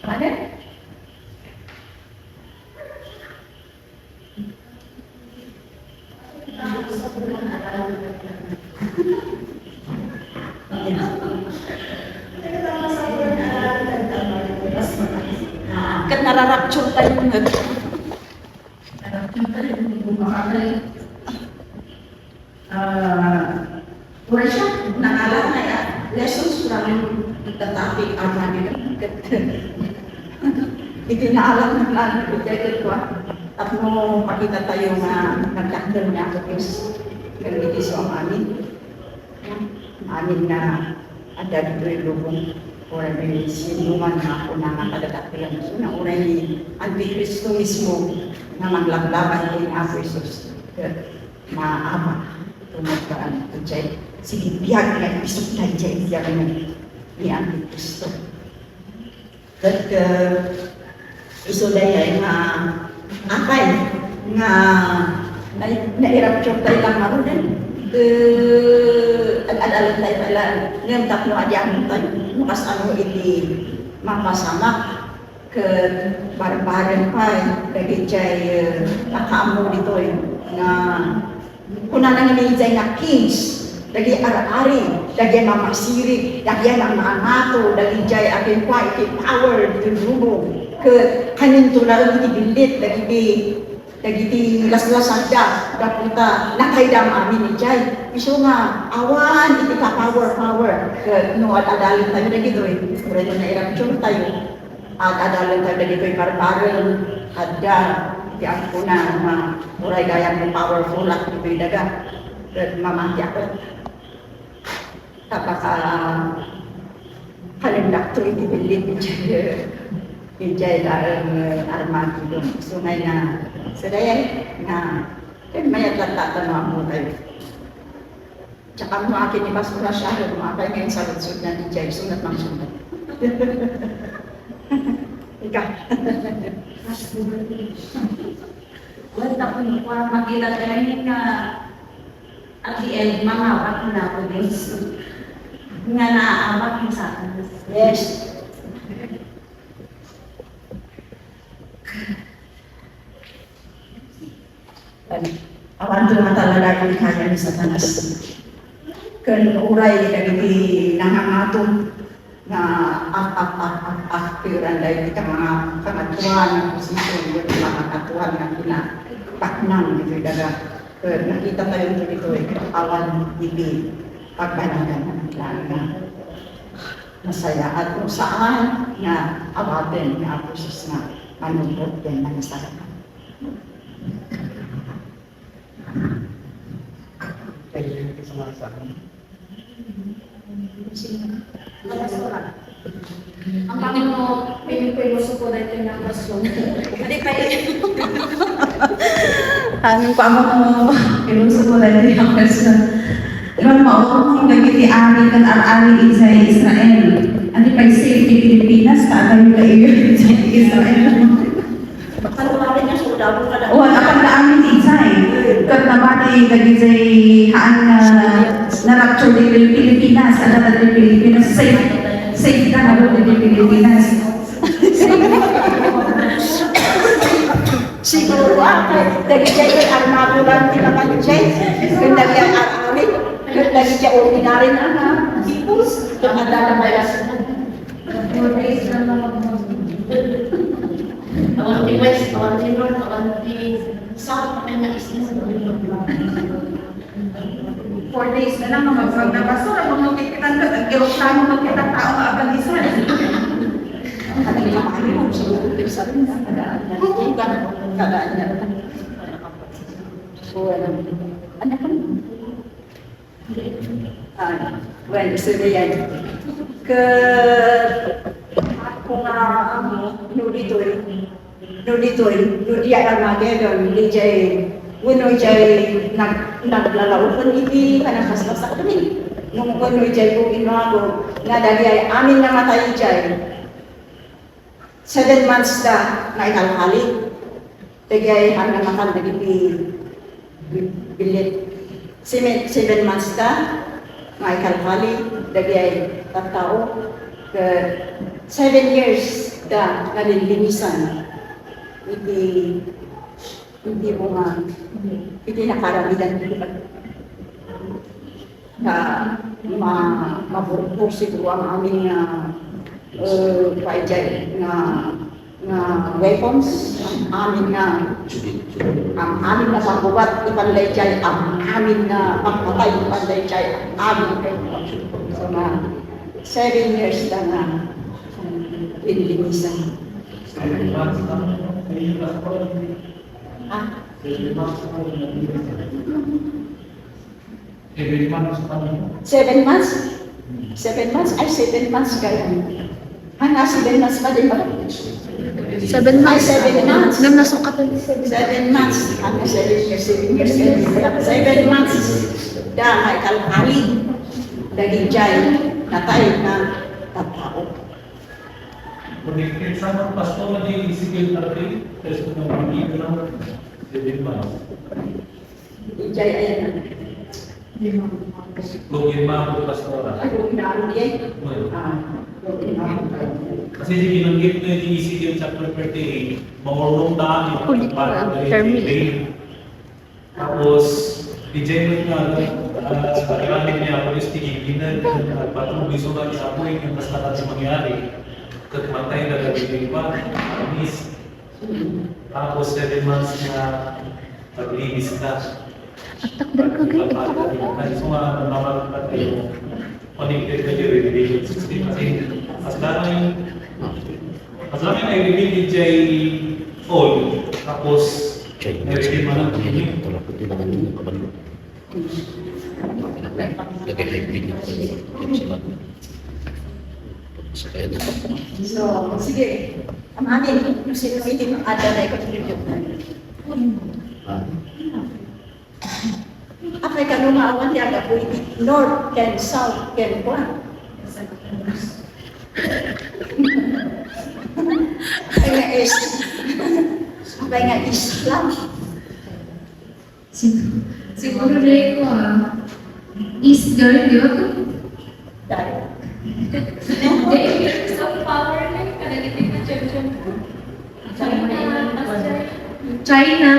Pardon? Ket nararapture tayo met. Nararapture tayo, kung makakay. Ah, Oras siya, nangalan na ya. Lessons from the topic Armagedon. Iti naalan na lang, iti ko. Tapno makita tayo nga nagdakkel nga ako Diyos. Pero iti so ang amin. Amin nga adda ditoy lubong. Uray ni sino man nga kuna nga kadadakkelan, so, na uray ni Antikristo mismo nga manglablaba ken ni Apo Jesus. Ket maama tumagdaan idiay, sige, biag nga ipisok na idiay biag ni, ni Antikristo. Ket, eh, isu daydiay nga apay nga na-, nairapture tayo lang ngaruden. Eh, ad-adalen tayo pala ngem tapno adi-adi tayo no kasano iti mapasamak ket barbareng pay dagiti, eh, nakaammo ditoy nga kunana nga idiay nga kings, dagiti ar-ari, dagiti mamasirig, dagiti nangangato, dagiti akin pa iti power, iti lubong. Ket kaninto laeng iti billit, dagiti, dagiti laslasada, gapu ta natayda amin idiay. Isu nga awan iti ka-power, power. Ket no ad-adalen tayo dagitoy, uray no nairapture tayo. Ad-adalen tayo dagitoy barbareng adda ti agkuna nga uray gayam powerful ak ditoy daga. Ket mamati ak. Tapno kalindak to iti billit idiay, idiay laeng Armageddon. So, ngay nga, sadayay nga, ken mayat latta no ammo tayo. Tsaka mo akin ni Pastor Rashad, mo apay nga insaludsod na ni Jason at Mang Sulat. Ika. Well, tapos ko ang makilala niya nga at the end, mangawat na ako din. Nga naawat mo sa akin. Yes. Awan talaga iti kaya ni Satanas. Ken uray dagiti nangangato nga ak-, ak-, ak-, ak-, aktiran dagiti kanga-, kangatoan nga posisyon, iti kangatoan nga kinapatnang ditoy daga. Ket nakita tayo ditoy, awan iti pagbanangan lang nga nasayaat no saan nga awaten nga Apo Jesus nga manunot ken mangisalakan. Ang Panginoon, pinipiliso ko dahil kanyang pasyon. Hindi pa yun. Ang Panginoon, pinuso ko dahil kanyang pasyon. Iban maunong dagiti ari ken ar-ari idiay Israel. Adi pay safe ti Pilipinas, ta adayo la iyo idiay Israel. Wan, apan daan iti idiay. Ket nabati dagiti haan nga na-rapture ti Pil-, Pilipinas, adda ti Pilipinas, safe, safe ka na ti Pilipinas. Siguro, ah, dagiti armado lang ti makadjay. Ken dagiti ar-ari, ken dagiti ordinary nga people, ket adda na bias. Awan ti west, awan ti north, awan ti south, awan nga east. Four days na lang, mag-, magbasura, kung magkikitan ka, ageroplano, magkita tao nga aban Israel. Ano yung mga yun? So, sa rin na, kadaan na. Kadaan na. So, ano, ano, Ah, well, so, yan. Ket ako nga, um, no ditoy, no ditoy, no di Armageddon, di jay, wenno jay nag-, naglalaufen iti panagpaspasak kami. No, wenno jay kung inwago, nga dagiti amin nga matay jay. Seven months da nga ikalkali. Dagiti ay hangganatan dagiti billit. Sime-, seven months da nga ikalkali. Dagiti ay tattao. Ket seven years da nga linlinisan. Iti, iti bunga, iti nakaramidan ti nga ma-, maburpor siguro ang amin nga, eh, paidiay nga, nga weapons, ang amin nga, ang amin nga pagbubat, ipan daydiay ang amin nga pagpatay, ipan daydiay ang amin nga weapons. So, nga, seven years na nga, um, pinlinisan. Ah? Every month sa kanya. Seven months? Seven months? Ay, seven months kayo. Hanga seven months pa din ba? Seven months. Ay, seven months. Ngem nasungkatan. Seven months. Hanga seven years, seven years, seven months. Da, may kalkali. Dagiti jay, natay na tattao. Connected sa mga pastor na di civil party, tres ko ng mga seven months. Ijay, ayan na. Kung yun, mga pastora. Ay, kung inaano niya. Well. Ah, kung inaano niya. Kasi di binanggit na yung E C Q chapter thirty-eight, maurlong daan yung Kulit para mo, kay Termi. Cain. Tapos, ijay mo nga, ah, sa pagkakit niya, tapos tigil na, ah, patong biso na niya, apoy, yung basta ka sa mangyari. Ket matay na dagiti pa, amis. Tapos seven months nga naglinis ka. At takder ka, gay, ito ka. Ay, so, ah, namamatay tayo. Connected ka dyan, revelation sixteen. Kasi, as long as, as long as I reveal it, jay all, tapos, I reveal man ang tingin. Lagay hybrid yung sa lahat. Sa kaya na. So, sige. Ang amin, kung sino iti ada na ikaw. Ah. Apay ka lumaawan ti agapu iti north ken south ken kuan. Apay nga east. Apay nga east lang. Siguro, siguro, Jay, ko, ah, is girl, di ba? Dahil. Jay, in terms of power, Jay, kadagiti na champion ko. China, Master. China.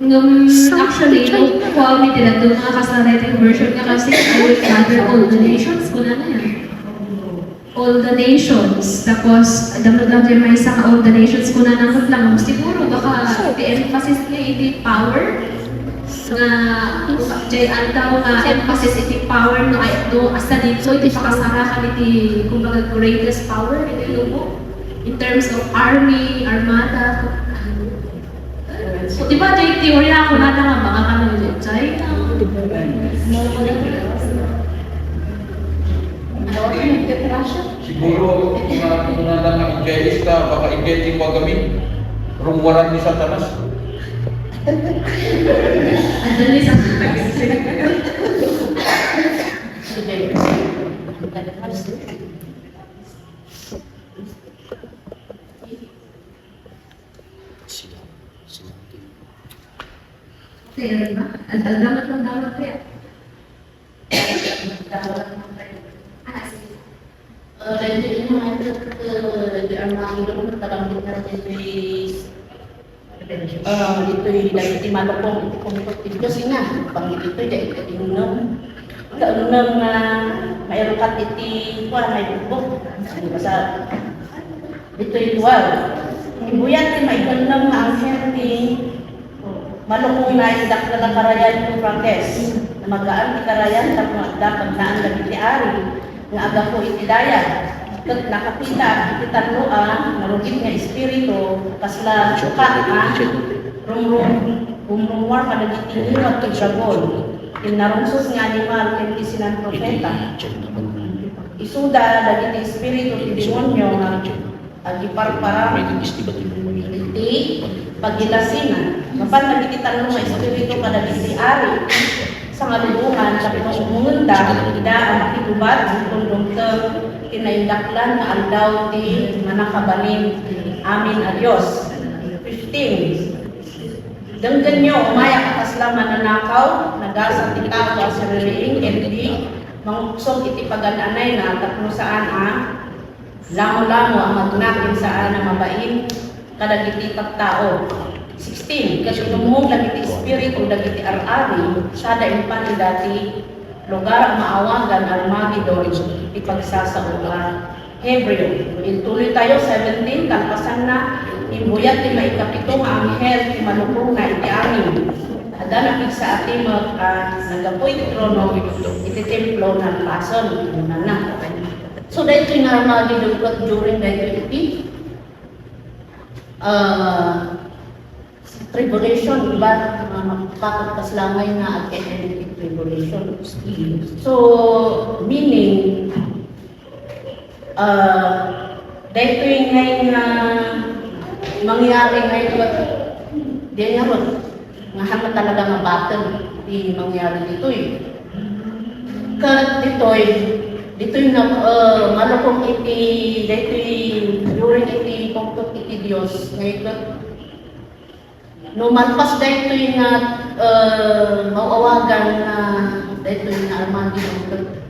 Ngem, actually, no, kuwami ti dadduma nga kasla daytoy version nga kasi, "I will gather all the nations," kunana yan. All the nations. Tapos, damdam dyan maysa nga all the nations, kunana met lang, siguro, baka, the emphasis niya iti power, nga, jay aldaw nga emphasis iti power, no, ay, no, asa dito, iti pakasarakan iti, kumbaga, greatest power, iti lumo, in terms of army, armada, Di ba, jay teorya, kunana nga, baka kano, jay China. Siguro, mga, mga nang Evangelista, baka idiay ti pagamin, rungwaran ni Satanas. Adda ni Satanas. Sila, sila. Kaya, di ba? Ad-, ad-, dapat lang, dapat kaya. Ah, sige. Eh, dahil di mo nga ito, eh, di ang mga ilong, talagang di natin may, eh, ito'y dahil di malukong, iti kumikot, iti Diyos, nga, pang ito'y dahil di inunong. Kaunong nga mairukat iti kuan, maibugbog. Ano ba sa, ditoy lugar? Imbuyat ti maikenneng nga anghel ti malukongna iti dakkel a karayan ti Eufrates. Namagaan ti karayan tapno adda pagnaen dagiti ari nga aggapu iti daya. Ket nakakita iti tallo a narugit nga espiritu, kasla sukat a rumrum-, rumrumuar kadagiti ngiwat ti dragon. Ti narungsot nga animal ken ti sinan-profeta. Isuda dagiti espiritu ti demonio nga agiparparam iti pagilasinan. Mapan dagiti tallo nga espiritu kadagiti ari, sangalubongan tapno umongenda ida a makigubat ken dumteng ti naindaklan nga aldaw ti mannakabalin amin a Dios. Fifteen. Denggenyo, umayak a kasla mannanakaw, nagasa ti tao a siririing, ken di manguksog iti pagan-anayna tapno saan a lamolamo a magna ken saan a mabain kadagiti tattao. Sixteen, ket inummong dagiti espiritu dagiti ar-ari, sada impan ida ti lugar a maawagan Armagedon ti pagsasaolan. Hebreo. Intuloy tayo, seventeen, kalpasanna, imbuyat ti maikapito nga anghel ti malukongna iti amin. Adda napigsa a timek a naggapu iti trono iti templo, nalpasen, kunana. So, daytoy nga Armagedon ket during daytoy iti, ah, tribulation, di ba? Nga mapatut kasla ngay nga agkayat iti tribulation. So, meaning, ah, daytoy ngay nga mangyari ngay ket, di ngarud, nga hano talaga nga battle ti mangyari ditoy. Ket ditoy, ditoy nga, ah, malukong iti, daytoy during iti pungtot iti Dios, ngay ket no malpas daytoy nga, eh, maawagan nga daytoy nga Armageddon,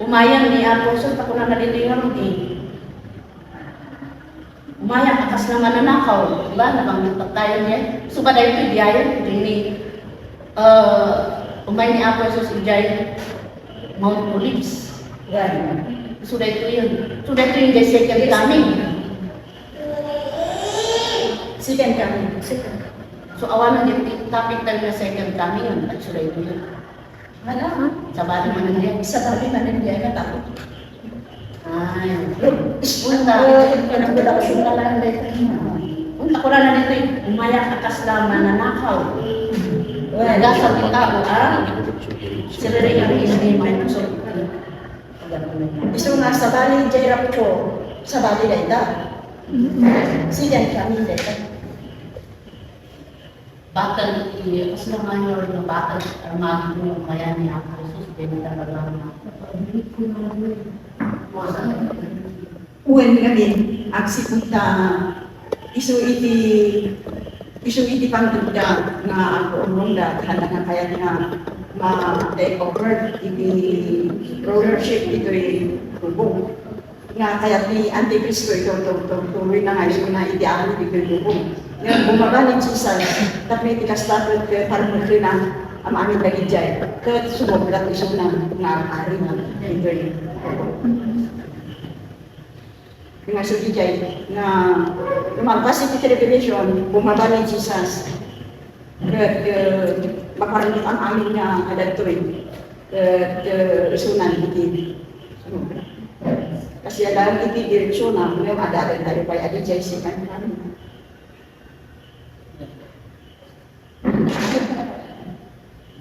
umayan ni Apo Jesus, ta kunana ditoy nga ruging. Umayan a kasla mananakaw, di ba? Nabanggit tayo niya. So, ba daytoy diayan? Dini, eh, umay ni Apo Jesus idiay Mount Olives. Right. So, daytoy yun. So, daytoy yung second coming. Second coming. Second. So, awan na yung topic tayo na second coming, ang pagsulay mo yun. Ano? Sabali man ang diyan. Sabali man ang diyan, natakot. Ay. Unta. Ang production na lang, dahil. Unta ko lang na dito, eh. Umayak akas lang, mananakaw. Well, nagasa di tao, ah. Sila rin ang hindi may gusto. Isu nga sabali, J. Rapcho, sabali, dahil. Second coming, dahil. Battle iti, kasla nga nga battle, Armageddon, kaya ni Apo Jesus, dayta talaga nga. Wen ngamin, agsipud ta, isu iti, isu iti pangdudda nga agurongda, handa nga kayat nga ma-take over iti rulership iti lubong. Nga kayat ni Antikristo ito, ito, ito, tuloy na nga isuna iti amin iti lubong. Nga bumaba ni Jesus, tapno iti kasta ket, ket parmekena, am-amin dagijay. Ket sumobra ti isuna nga ari na iti lubong. Nga so dijay, nga lumagpas iti tribulation, bumaba ni Jesus. Ket, eh, maparmek am-amin nga adagtoy. Ket, eh, isunan iti. Kasi alam iti direksyon na, ngem adda tayo pay adi jay sikan kami.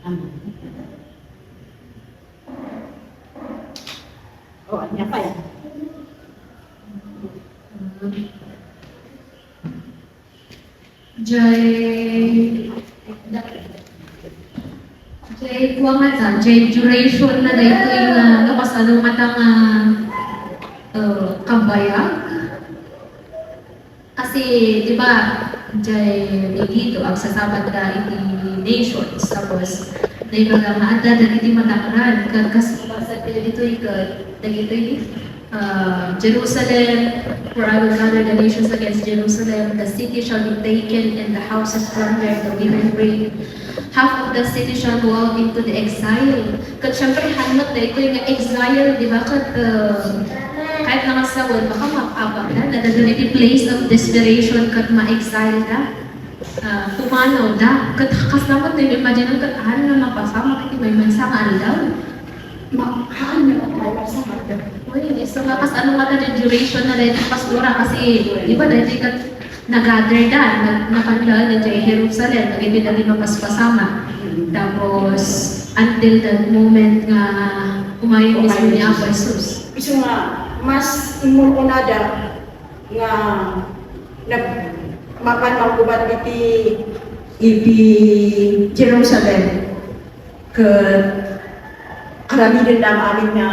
Amen. Oh, anya pay. Jay, jay, kuwan nga ta, jay duration na daytoy nga, no, kasano nga ta nga, uh, kabayag? Kasi, di ba, jay, dagito, agsasabat da iti nations, tapos, naibaga nga adda dagiti matakran, ket kas-, kas-, dagitoy, ket, dagitoy, uh, Jerusalem, for I will gather the nations against Jerusalem, the city shall be taken, and the houses plundered, the women raped. Half of the city shall go out into the exile. Ket syempre, hanmet daytoy nga exile, di ba? Ket, uh, kahit nga sawen, baka mapabak na, nadadun iti place of desperation, ket ma-exile na. Ah, pumanaw da. Ket kasla met ti imagine ket haan nga mapasamak iti maymaysa nga aldaw. Ma-, haan nga mapasamak da. Uy, so nga, kas-, ano nga ta ti duration na daytoy, Pastora, kasi, di ba, daytoy ket nagather da, nag-, nakanlaen da jay Jerusalem, dagiti dagiti mapaspasamak. Tapos, until that moment nga umayen mismo ni Apo Jesus. Isu nga, mas immun-unada nga nag-, mapan manggubat iti, iti Jerusalem. Ket aramiden da amin nga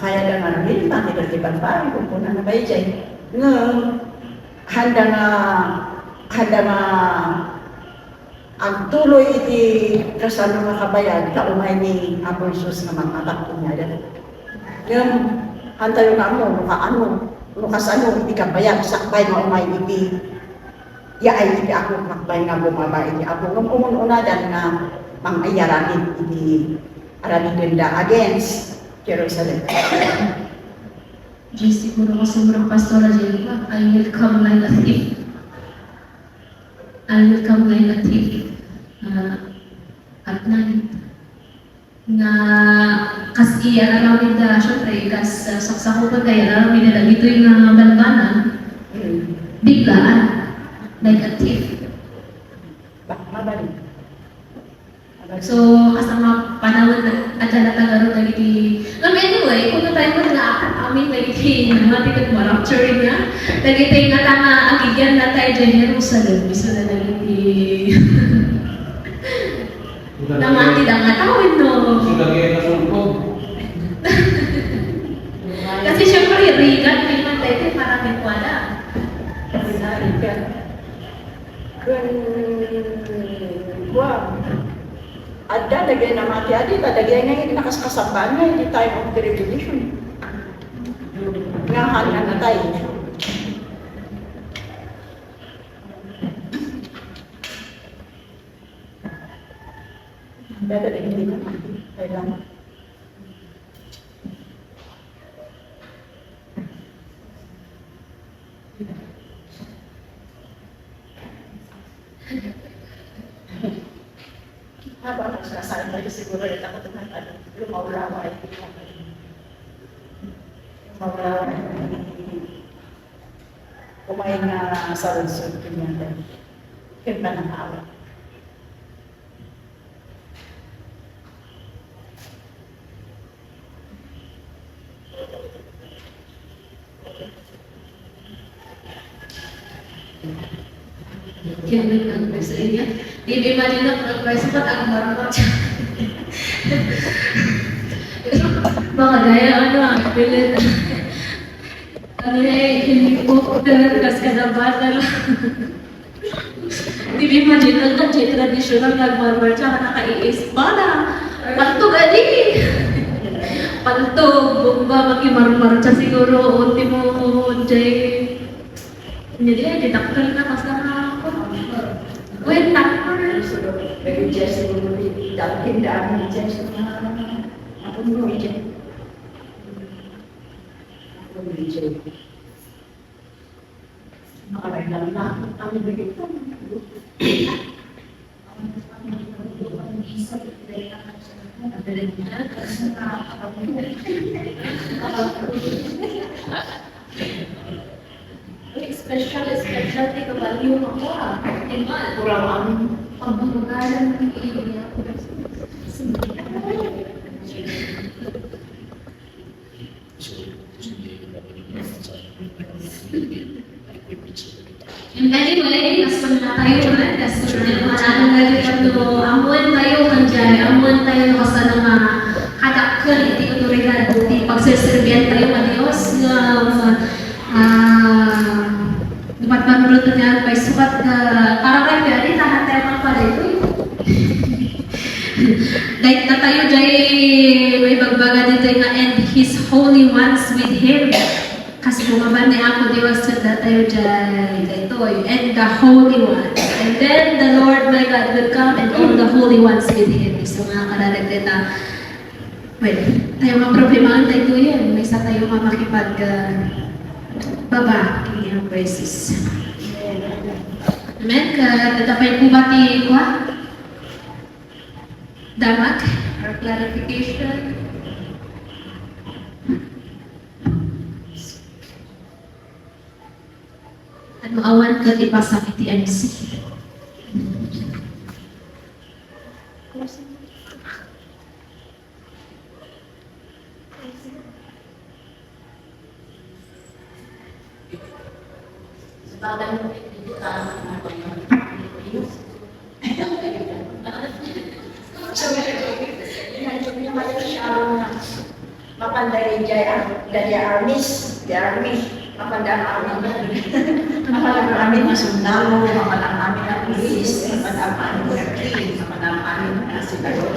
kayat da nga aramiden, bakit iti pagbawi, kung kuna na ba iti? Ngem, handa nga, handa nga agtuloy iti kasano nga kabayag, ta umay ni Apo Jesus nga mangabak kaniada. Ngem, hantayo nga ammo, no kaano, no kasano iti kabayag, sakbay nga umay iti yaay iti Apo, sakbay nga bumaba iti Apo. Ngem umun-unadan nga mangyaramid iti aramidenda against Jerusalem. Diyos, siguro kasobra, Pastora Jennifer, I will come like a thief. I will come like a thief, uh, at night. Nga kas iyararamid da, syempre, kas, uh, saksakupan da, iyararamid da dagitoy nga banbanag, biglaan, like a thief. So, kasama panawen na, adda na tagaro dagiti, um, anyway, kung tayo mo na amin dagiti, namati ket ma-rapture niya, dagiti nga tama, agigian na tayo dyan Jerusalem, isu na dagiti, namati da nga tawin, no? So, lagi na sulpog. Kasi syempre, rigat, may man tayo, para may kuwala. Rigat. Ken, kuan, adda dagiti namati adi, ta dagiti nga nakaskasabaan nga iti time of tribulation. Nga han nga natay. Adda dagiti namati. Kailangan. Habang nagsasama tayo, siguro yung takot na tayo, lumawlaw ay lumawlaw ay kumain na sa lungsod, ganyan. Kaya pa ng awat. Kaya may converse, ayun nga. Di ba, malinaw, converse, ba't ang marunong siya? Baka gaya, ano, ah, pilit. Ano na eh, hindi ko, pero kas ka na bata lang. Di ba imagine, ang kadi tradisyonal nga agmarmarcha, nakaiispada. Paltog adi. Paltog, bomba, makimarmarcha siguro, ultimo, jay. Hindi, di dakkel na, basta na ako. Wait, takper. Pero just, dating dami, just, ah, ako mo, just. Ako mo, just. Special, special ti kabalio ako, ah. Diba? Kurang ang pagmamagalan ng area. And anyway, kasla tayo, eh, kasla tayo, maano nga dito, ammoen tayo, kandiay, ammoen tayo, no, kasano nga kadakkel iti otoridad, iti pagserserbian tayo, nga Dios, nga, ah, Dumat manurot nga agpaisukat nga, para kay Ferry, tahan tayo nga pala ito. Dahil na tayo, jay, may bagbaga dito nga, "And his holy ones with him." Kasi kumaban ni Apo Dios, sanda tayo, jay, daytoy, "And the holy ones." And then the Lord my God will come and all the holy ones with him. So, mga kararag dito, well, tayo nga problema ang tayo yan. May isa tayo nga makipag, ah, baba. Kaya praises. Amen. Ka, tatapain po ba ti kwa? Damak? Or clarification? Ano awan ka ti pasak iti M C? Mapan dagiti, ah, dagiti armies, the army. Mapan da amin. Mapan da amin nga sundalo, mapan da amin nga pulis, mapan da amin nga king, mapan da amin nga senador.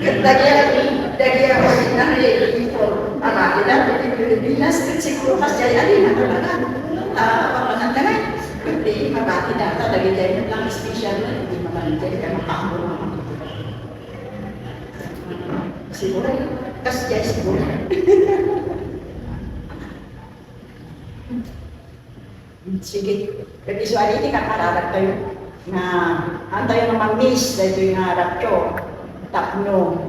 Dagiti, dagiti ordinary people, mabati da, dagiti Pilipinas, siguro kas jay, adi na talaga. Ah, mapan da, dagiti mabati da, dagiti lang special, dagiti mabati da, makaammo. Siguro, kas jay siguro. Sige. Ket isu adi ti kakararag tayo nga, haan tayo nga ma-miss daytoy nga rapture tapno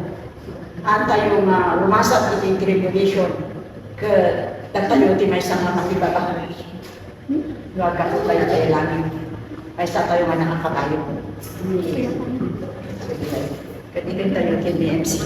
haan tayo nga lumasat iti tribulation ket datayo ti maysa nga makibaba. Nga aggapu tayo iti langit. Maysa tayo nga nakakabayo. Kadi tayo ken ni M C.